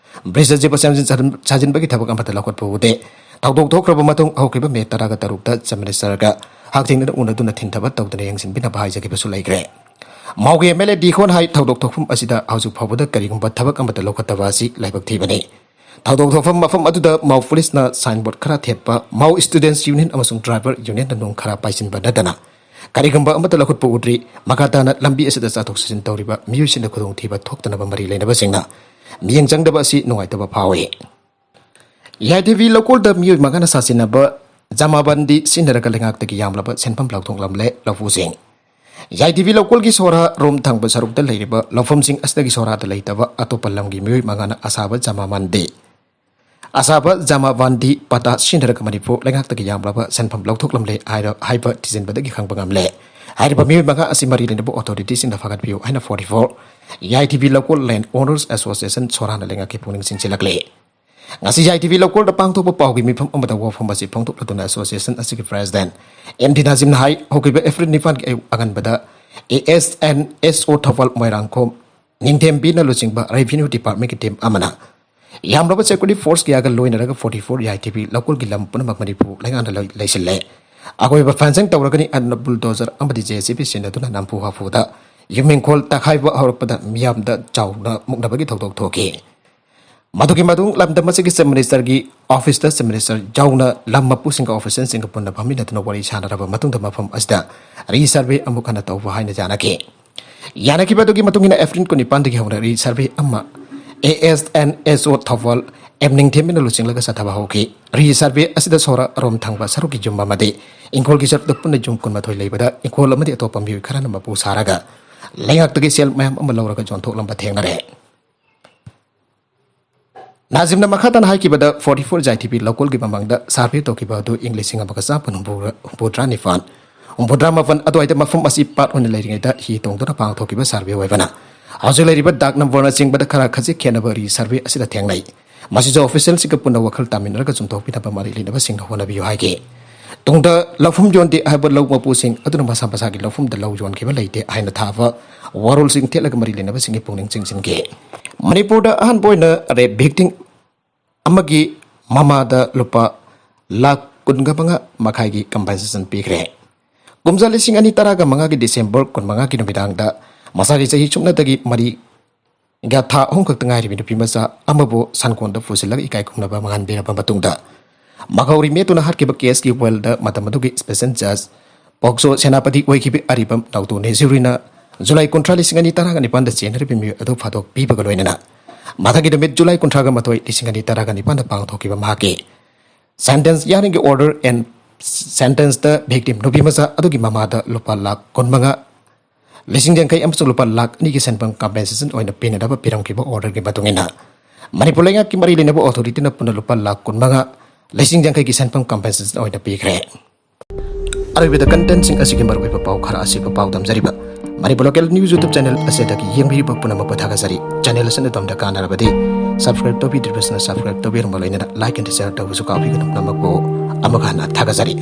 ꯕ꯭ꯔꯤꯖ ꯑꯁꯤꯕꯨ ꯁꯦꯝꯖꯤꯟ ꯁꯥꯖꯤꯟ-, ꯁꯥꯖꯤꯟꯕꯒꯤ ꯊꯕꯛ ꯑꯃꯠꯇ ꯂꯧꯈꯠꯄ ꯎꯗꯦ꯫ ꯊꯧꯗꯣꯛ ꯊꯣꯛꯈ꯭ꯔꯕ ꯃꯇꯨꯡ ꯍꯧꯈꯤꯕ ꯃꯦ ꯇꯔꯥꯒ ꯇꯔꯨꯛꯇ ꯆꯤꯐ ꯃꯤꯅꯤꯁꯇꯔꯒ ꯍꯛꯊꯦꯡꯅꯅ ꯎꯅꯗꯨꯅ ꯊꯤꯟꯊꯕ ꯇꯧꯗꯨꯅ ꯌꯦꯡꯁꯤꯟꯕꯤꯅꯕ ꯍꯥꯏꯖꯈꯤꯕꯁꯨ ꯂꯩꯈ꯭ꯔꯦ꯫ ꯃꯥꯎꯒꯤ ꯑꯦꯝ ꯑꯦꯜ ꯑꯦ ꯗꯤꯈꯣꯟ ꯍꯥꯏ ꯊꯧꯗꯣꯛ ꯊꯣꯛꯐꯝ ꯑꯁꯤꯗ ꯍꯧꯖꯤꯛ ꯐꯥꯎꯕꯗ ꯀꯔꯤꯒꯨꯝꯕ ꯊꯕꯛ ꯑꯃꯠꯇ ꯂꯧꯈꯠꯇꯕ ꯑꯁꯤ ꯂꯥꯏꯕꯛ ꯊꯤꯕꯅꯤ꯫ ꯊꯧꯗꯣꯛ ꯊꯣꯛꯐꯝ ꯃꯐꯝ ꯑꯗꯨꯗ ꯃꯥꯎ ꯄꯨꯂꯤꯁꯅ ꯁꯥꯏꯟꯕꯣꯔꯗ ꯈꯔ ꯊꯦꯠꯄ, ꯃꯥꯎ ꯁ꯭ꯇꯨꯗꯦꯟꯠꯁ ꯌꯨꯅꯤꯌꯟ ꯑꯃꯁꯨꯡ ꯗ꯭ꯔꯥꯏꯚꯔ ꯌꯨꯅꯤꯌꯟꯅ ꯅꯨꯡ ꯈꯔ ꯄꯥꯏꯁꯤꯟꯕ ꯅꯠꯇꯅ ꯀꯔꯤꯒꯨꯝꯕ ꯑꯃꯠꯇ ꯂꯧꯈꯠꯄ ꯎꯗ꯭ꯔꯤ꯫ ꯃꯈꯥ ꯇꯥꯅ ꯂꯝꯕꯤ ꯑꯁꯤꯗ ꯆꯠꯊꯣꯛ ꯆꯠꯁꯤꯟ ꯇꯧꯔꯤꯕ ꯃꯤꯑꯣꯏꯁꯤꯡꯗ ꯈꯨꯗꯣꯡꯊꯤꯕ ꯊꯣꯛꯇꯅꯕ ꯃꯔꯤ ꯂꯩꯅꯕꯁꯤꯡꯅ ꯃꯤꯠꯌꯦꯡ ꯆꯪꯗꯕ ꯑꯁꯤ ꯅꯨꯡꯉꯥꯏꯇꯕ ꯐꯥꯎꯏ꯫ ꯌꯥꯏꯊꯕꯤ ꯂꯧꯀꯣꯜꯗ ꯃꯤꯑꯣꯏ ꯃꯉꯥꯅ ꯁꯥꯁꯤꯟꯅꯕ ꯖꯃꯥꯕꯟꯗꯤ ꯁꯤꯖꯤꯟꯅꯔꯒ ꯂꯩꯉꯥꯛꯇꯒꯤ ꯌꯥꯝꯂꯕ ꯁꯦꯟꯐꯝ ꯂꯧꯊꯣꯛꯂꯝꯂꯦ ꯂꯧꯐꯨꯁꯤꯡ꯫ ꯌꯥꯏꯊꯕꯤ ꯂꯧꯀꯣꯜꯒꯤ ꯁꯣꯔꯥꯔꯣꯝ ꯊꯪꯕ ꯁꯔꯨꯛꯇ ꯂꯩꯔꯤꯕ ꯂꯧꯐꯝꯁꯤꯡ ꯑꯁꯤꯗꯒꯤ ꯁꯣꯔꯥꯗ ꯂꯩꯇꯕ ꯑꯇꯣꯞꯄ ꯂꯝꯒꯤ ꯃꯤꯑꯣꯏ ꯃꯉꯥꯅ ꯑꯁꯥꯕ ꯖꯃꯥꯕꯟꯗꯤ ꯑꯁꯥꯕ ꯖꯃꯥꯕꯟꯗꯤ ꯄꯇꯥ ꯁꯤꯖꯤꯟꯅꯔꯒ ꯃꯅꯤꯄꯨꯔ ꯂꯩꯉꯥꯛꯇꯒꯤ ꯌꯥꯝꯂꯕ ꯁꯦꯟꯐꯝ ꯂꯧꯊꯣꯛꯂꯝꯂꯦ ꯍꯥꯏꯔ-, ꯍꯥꯏꯕ ꯊꯤꯖꯤꯟꯕꯗꯒꯤ ꯈꯪꯕ ꯉꯝꯂꯦ꯫ ꯍꯥꯏꯔꯤꯕ ꯃꯤꯑꯣꯏ ꯃꯉꯥ ꯑꯁꯤ ꯃꯔꯤ ꯂꯩꯅꯕ ꯑꯣꯊꯣꯔꯤꯇꯤꯁꯤꯡꯗ ꯐꯒꯠꯄꯤꯌꯨ ꯍꯥꯏꯅ ꯐꯣꯔꯇꯤ ꯐꯣꯔ ꯌꯥꯏꯊꯤꯕꯤ ꯂꯧꯀꯣꯜ ꯂꯦꯟ ꯑꯣꯅꯔꯁ ꯑꯦꯁꯣꯁꯤꯌꯦꯁꯟ ꯁꯣꯔꯥꯅ ꯂꯩꯉꯥꯛꯀꯤ ꯄꯨꯛꯅꯤꯡ ꯆꯤꯡꯁꯤꯜꯂꯛꯂꯤ꯫ ꯉꯁꯤ ꯌꯥꯏꯊꯤꯕꯤ ꯂꯧꯀꯣꯜꯗ ꯄꯥꯡꯊꯣꯛꯄ ꯄꯥꯎꯒꯤ ꯃꯤꯐꯝ ꯑꯃꯗ ꯋꯥꯐꯝ ꯑꯁꯤ ꯐꯣꯡꯗꯣꯛꯂꯗꯨꯅ ꯑꯦꯁꯣꯁꯤꯌꯦꯁꯟ ꯑꯁꯤꯒꯤ ꯄ꯭ꯔꯦꯁꯤꯗꯦꯟ ꯑꯦꯝ ꯗꯤ ꯅꯥꯖꯤꯝꯅ ꯍꯥꯏ, ꯍꯧꯈꯤꯕ ꯑꯦꯄ꯭ꯔꯤꯜ ꯅꯤꯄꯥꯟꯒꯤ ꯑꯌꯨꯛ ꯑꯉꯟꯕꯗ ꯑꯦ ꯑꯦꯁ ꯑꯦꯟ ꯑꯦꯁ ꯑꯣ ꯊꯧꯕꯥꯜ, ꯃꯣꯏꯔꯥꯡꯈꯣꯝ, ꯅꯤꯡꯊꯦꯝꯕꯤꯅ ꯂꯨꯆꯤꯡꯕ ꯔꯦꯚꯤꯅ꯭ꯌꯨ ꯗꯤꯄꯥꯔꯠꯃꯦꯟꯒꯤ ꯇꯤꯝ ꯑꯃꯅ ꯌꯥꯝꯂꯕ ꯁꯦꯀ꯭ꯌꯨꯔꯤꯇꯤ ꯐꯣꯔꯁ ꯀꯌꯥꯒ ꯂꯣꯏꯅꯔꯒ ꯐꯣꯔꯇꯤ ꯐꯣꯔ ꯌꯥꯏꯊꯤꯕꯤ ꯂꯧꯀꯣꯜꯒꯤ ꯂꯝ ꯄꯨꯝꯅꯃꯛ ꯃꯅꯤꯄꯨꯔ ꯂꯩꯉꯥꯛꯅ ꯂꯩ-, ꯂꯩꯁꯤꯜꯂꯦ꯫ ꯑꯀꯣꯏꯕ ꯐꯦꯟꯁꯤꯡ ꯇꯧꯔꯒꯅꯤ ꯑꯗꯨꯅ ꯕꯨꯜꯗꯣꯖꯔ ꯑꯃꯗꯤ ꯖꯦ ꯁꯤ ꯕꯤ ꯁꯤꯖꯤꯟꯅꯗꯨꯅ ꯅꯝꯐꯨ ꯍꯥꯐꯨꯗ ꯌꯨꯝ ꯏꯪꯈꯣꯜ ꯇꯛꯈꯥꯏꯕ ꯍꯧꯔꯛꯄꯗ ꯃꯤꯌꯥꯝꯗ ꯆꯥꯎꯅ ꯃꯨꯛꯅꯕꯒꯤ ꯊꯧꯗꯣꯛ ꯊꯣꯛꯈꯤ꯫ ꯃꯗꯨꯒꯤ ꯃꯇꯨꯡ ꯂꯝꯗꯝ ꯑꯁꯤꯒꯤ ꯆꯤꯐ ꯃꯤꯅꯤꯁꯇꯔꯒꯤ ꯑꯣꯐꯤꯁꯇ ꯆꯤꯐ ꯃꯤꯅꯤꯁꯇꯔ ꯌꯥꯎꯅ ꯂꯝ ꯃꯄꯨꯁꯤꯡꯒ ꯑꯣꯐꯤꯁꯤꯌꯦꯜꯁꯤꯡꯒ ꯄꯨꯟꯅ ꯐꯝꯃꯤꯟꯅꯗꯨꯅ ꯋꯥꯔꯤ ꯁꯥꯅꯔꯕ ꯃꯇꯨꯡꯗ ꯃꯐꯝ ꯑꯁꯤꯗ ꯔꯤꯁꯔꯚꯦ ꯑꯃꯨꯛ ꯍꯟꯅ ꯇꯧꯕ ꯍꯥꯏꯅ ꯌꯥꯅꯈꯤ꯫ ꯌꯥꯅꯈꯤꯕ ꯑꯗꯨꯒꯤ ꯃꯇꯨꯡ ꯏꯟꯅ ꯑꯦꯄ꯭ꯔꯤꯜ ꯀꯨꯟꯅꯤꯄꯥꯟꯗꯒꯤ ꯍꯧꯅ ꯔꯤꯁꯔꯚꯦ ꯑꯃ ꯑꯦ ꯑꯦꯁ ꯑꯦꯟ ꯑꯦꯁ ꯑꯣ ꯊꯧꯕꯥꯜ ꯑꯦꯝ ꯅꯤꯡꯊꯦꯝꯕꯤꯅ ꯂꯨꯆꯤꯡꯂꯒ ꯆꯠꯊꯕ ꯍꯧꯈꯤ꯫ ꯔꯤꯁꯔꯚꯦ ꯑꯁꯤꯗ ꯁꯣꯔ ꯑꯔꯣꯝ ꯊꯪꯕ ꯁꯔꯨꯛꯀꯤ ꯌꯨꯝ ꯑꯃꯗꯤ ꯏꯪꯈꯣꯜꯒꯤ ꯁꯔꯨꯛꯇ ꯄꯨꯟꯅ ꯌꯨꯝ ꯀꯨꯟꯃꯥꯊꯣꯏ ꯂꯩꯕꯗ ꯏꯪꯈꯣꯜ ꯑꯃꯗꯤ ꯑꯇꯣꯞꯄ ꯃꯤꯑꯣꯏ ꯈꯔꯅ ꯃꯄꯨ ꯁꯥꯔꯒ ꯂꯩꯉꯥꯛꯇꯒꯤ ꯁꯦꯜ ꯃꯌꯥꯝ ꯑꯃ ꯂꯧꯔꯒ ꯌꯣꯟꯊꯣꯛꯂꯝꯕ ꯊꯦꯡꯅꯔꯦ꯫ ꯅꯥꯖꯤꯝꯅ ꯃꯈꯥ ꯇꯥꯅ ꯍꯥꯏꯈꯤꯕꯗ, ꯐꯣꯔꯇꯤ ꯐꯣꯔ ꯌꯥꯏꯊꯤꯕꯤ ꯂꯧꯀꯣꯜꯒꯤ ꯃꯃꯥꯡꯗ ꯁꯥꯔꯚꯦ ꯇꯧꯈꯤꯕ ꯑꯗꯨ ꯏꯪ ꯂꯤꯁꯤꯡ ꯑꯃꯒ ꯆꯥꯝꯃꯥꯄꯟ ꯍꯨꯝꯐꯨ, ꯍꯨꯝꯐꯨꯇꯔꯥ ꯅꯤꯄꯥꯟ, ꯍꯨꯝꯐꯨꯇꯔꯥ ꯃꯥꯄꯟ ꯑꯗꯨꯋꯥꯏꯗ ꯃꯐꯝ ꯑꯁꯤ ꯄꯥꯠ ꯑꯣꯏꯅ ꯂꯩꯔꯤꯉꯩꯗ ꯍꯤ ꯇꯣꯡꯗꯨꯅ ꯄꯥꯡꯊꯣꯛꯈꯤꯕ ꯁꯥꯔꯚꯦ ꯑꯣꯏꯕꯅ ꯍꯧꯖꯤꯛ ꯂꯩꯔꯤꯕ ꯗꯥꯛ ꯅꯝꯕꯔꯅꯆꯤꯡꯕꯗ ꯈꯔ ꯈꯖꯤꯛ ꯈꯦꯠꯅꯕ ꯔꯤꯁꯔꯚꯦ ꯑꯁꯤꯗ ꯊꯦꯡꯅꯩ꯫ ꯃꯁꯤꯁꯨ ꯑꯣꯐꯤꯁꯤꯌꯦꯜꯁꯤꯡꯒ ꯄꯨꯟꯅ ꯋꯥꯈꯜ ꯇꯥꯃꯤꯟꯅꯔꯒ ꯆꯨꯝꯊꯣꯛꯄꯤꯅꯕ ꯃꯔꯤ ꯂꯩꯅꯕꯁꯤꯡꯅ ꯍꯣꯠꯅꯕꯤꯌꯨ ꯍꯥꯏꯈꯤ꯫ ꯇꯨꯡꯗ ꯂꯧꯐꯝ ꯌꯣꯟꯗꯦ ꯍꯥꯏꯕ ꯂꯧ ꯃꯄꯨꯁꯤꯡ ꯑꯗꯨꯅ ꯃꯁꯥ ꯃꯁꯥꯒꯤ ꯂꯧꯐꯝꯗ ꯂꯧ ꯌꯣꯟꯈꯤꯕ ꯂꯩꯇꯦ ꯍꯥꯏꯅ ꯊꯥꯕ ꯋꯥꯔꯣꯜꯁꯤꯡ ꯊꯦꯠꯂꯒ ꯃꯔꯤ ꯂꯩꯅꯕꯁꯤꯡꯒꯤ ꯄꯨꯛꯅꯤꯡ ꯆꯤꯡꯁꯤꯟꯈꯤ꯫ ꯃꯅꯤꯄꯨꯔꯗ ꯑꯍꯥꯟꯕ ꯑꯣꯏꯅ ꯔꯦꯞ ꯚꯤꯛꯇꯤꯝ ꯑꯃꯒꯤ ꯃꯃꯥꯗ ꯂꯨꯄꯥ ꯂꯥꯈ ꯀꯨꯟꯒ ꯃꯉꯥ ꯃꯈꯥꯏꯒꯤ ꯀꯝꯄꯦꯟꯁꯦꯁꯟ ꯄꯤꯈ꯭ꯔꯦ꯫ ꯀꯨꯝꯖꯥ ꯂꯤꯁꯤꯡ ꯑꯅꯤ ꯇꯔꯥꯒ ꯃꯉꯥꯒꯤ ꯗꯤꯁꯦꯝꯕꯔ ꯀꯨꯟꯃꯉꯥꯒꯤ ꯅꯨꯃꯤꯗꯥꯡꯗ ꯃꯁꯥꯒꯤ ꯆꯍꯤ ꯁꯨꯞꯅꯇꯒꯤ ꯃꯔꯤ ꯒ ꯊꯥ ꯑꯍꯨꯝ ꯈꯛꯇ ꯉꯥꯏꯔꯤꯕꯤ ꯅꯨꯄꯤ ꯃꯆꯥ ꯑꯃꯕꯨ ꯁꯟꯀꯣꯟꯗ ꯄꯨꯁꯤꯜꯂꯒ ꯏꯀꯥꯏ ꯈꯨꯝꯅꯕ ꯃꯥꯡꯍꯟꯕꯤꯔꯕ ꯃꯇꯨꯡꯗ ꯃꯈꯧꯔꯤ ꯃꯦꯠꯇꯨꯅ ꯍꯥꯠꯈꯤꯕ ꯀꯦꯁꯀꯤ ꯐꯥꯏꯜꯗ ꯃꯇꯝ ꯑꯗꯨꯒꯤ ꯁ꯭ꯄꯦꯁꯦꯜ ꯖꯖ ꯄꯣꯛꯁꯣ ꯁꯦꯅꯥꯄꯇꯤ ꯑꯣꯏꯈꯤꯕ ꯑꯔꯤꯕꯝ ꯅꯥꯎꯇꯣ ꯅꯦꯖꯨꯔꯤꯅ ꯖꯨꯂꯥꯏ ꯀꯨꯟꯊ꯭ꯔꯥ, ꯂꯤꯁꯤꯡ ꯑꯅꯤ ꯇꯔꯥꯒ ꯅꯤꯄꯥꯟꯗ ꯆꯦꯟꯅꯔꯤꯕ ꯃꯤꯑꯣꯏ ꯑꯗꯨ ꯐꯥꯗꯣꯛ ꯄꯤꯕꯒ ꯂꯣꯏꯅꯅ ꯃꯊꯪꯒꯤ ꯅꯨꯃꯤꯠ ꯖꯨꯂꯥꯏ ꯀꯨꯟꯊ꯭ꯔꯥꯒ ꯃꯥꯊꯣꯏ, ꯂꯤꯁꯤꯡ ꯑꯅꯤ ꯇꯔꯥꯒ ꯅꯤꯄꯥꯟꯗ ꯄꯥꯡꯊꯣꯛꯈꯤꯕ ꯃꯍꯥꯛꯀꯤ ꯁꯦꯟꯇꯦꯟꯁ ꯌꯥꯅꯤꯡꯒꯤ ꯑꯣꯔꯗꯔ ꯑꯦꯟ ꯁꯦꯟꯇꯦꯟꯁꯇ ꯚꯤꯛꯇꯤꯝ ꯅꯨꯄꯤ ꯃꯆꯥ ꯑꯗꯨꯒꯤ ꯃꯃꯥꯗ ꯂꯨꯄꯥ ꯂꯥꯈ ꯀꯨꯟꯃꯉꯥ, ꯂꯤꯁꯤꯡ ꯌꯥꯡꯈꯩ ꯑꯃꯁꯨꯡ ꯂꯨꯄꯥ ꯂꯥꯈ ꯑꯅꯤꯒꯤ ꯁꯦꯟꯐꯝ ꯀꯝꯄꯦꯟꯁꯦꯁꯟ ꯑꯣꯏꯅ ꯄꯤꯅꯅꯕ ꯄꯤꯔꯝꯈꯤꯕ ꯑꯣꯔꯗꯔꯒꯤ ꯃꯇꯨꯡ ꯏꯟꯅ ꯃꯅꯤꯄꯨꯔ ꯂꯩꯉꯥꯛꯀꯤ ꯃꯔꯤ ꯂꯩꯅꯕ ꯑꯣꯊꯣꯔꯤꯇꯤꯅ ꯄꯨꯟꯅ ꯂꯨꯄꯥ ꯂꯥꯈ ꯀꯨꯟꯃꯉꯥ, ꯂꯤꯁꯤꯡ ꯌꯥꯡꯈꯩꯒꯤ ꯁꯦꯟꯐꯝ ꯀꯝꯄꯦꯟꯁꯦꯁꯟ ꯑꯣꯏꯅ ꯄꯤꯈ꯭ꯔꯦ꯫ ꯑꯔꯣꯏꯕꯗ contentꯁꯤꯡ ꯑꯁꯤꯒꯤ ꯃꯔꯨꯑꯣꯏꯕ ꯄꯥꯎ ꯈꯔ ꯑꯁꯤꯕꯨ ꯄꯥꯎꯗꯝꯖꯔꯤꯕ Manipur Local News YouTube channel ꯑꯁꯤꯗꯒꯤ ꯌꯦꯡꯕꯤꯔꯤꯕ ꯄꯨꯝꯅꯃꯛꯄꯨ ꯊꯥꯒꯠꯆꯔꯤ꯫ Channel ꯑꯁꯤꯅ ꯑꯗꯣꯝꯗ ꯀꯥꯟꯅꯔꯕꯗꯤ subscribe ꯇꯧꯕꯤꯗ꯭ꯔꯤꯕꯁꯤꯅ subscribe ꯇꯧꯕꯤꯔꯝꯕ ꯂꯣꯏꯅꯅ like and share ꯇꯧꯕꯁꯨ ꯀꯥꯎꯕꯤꯒꯅꯨ꯫ ꯄꯨꯝꯅꯃꯛꯄꯨ ꯑꯃꯨꯛ ꯍꯟꯅ ꯊꯥꯒꯠꯆꯔꯤ꯫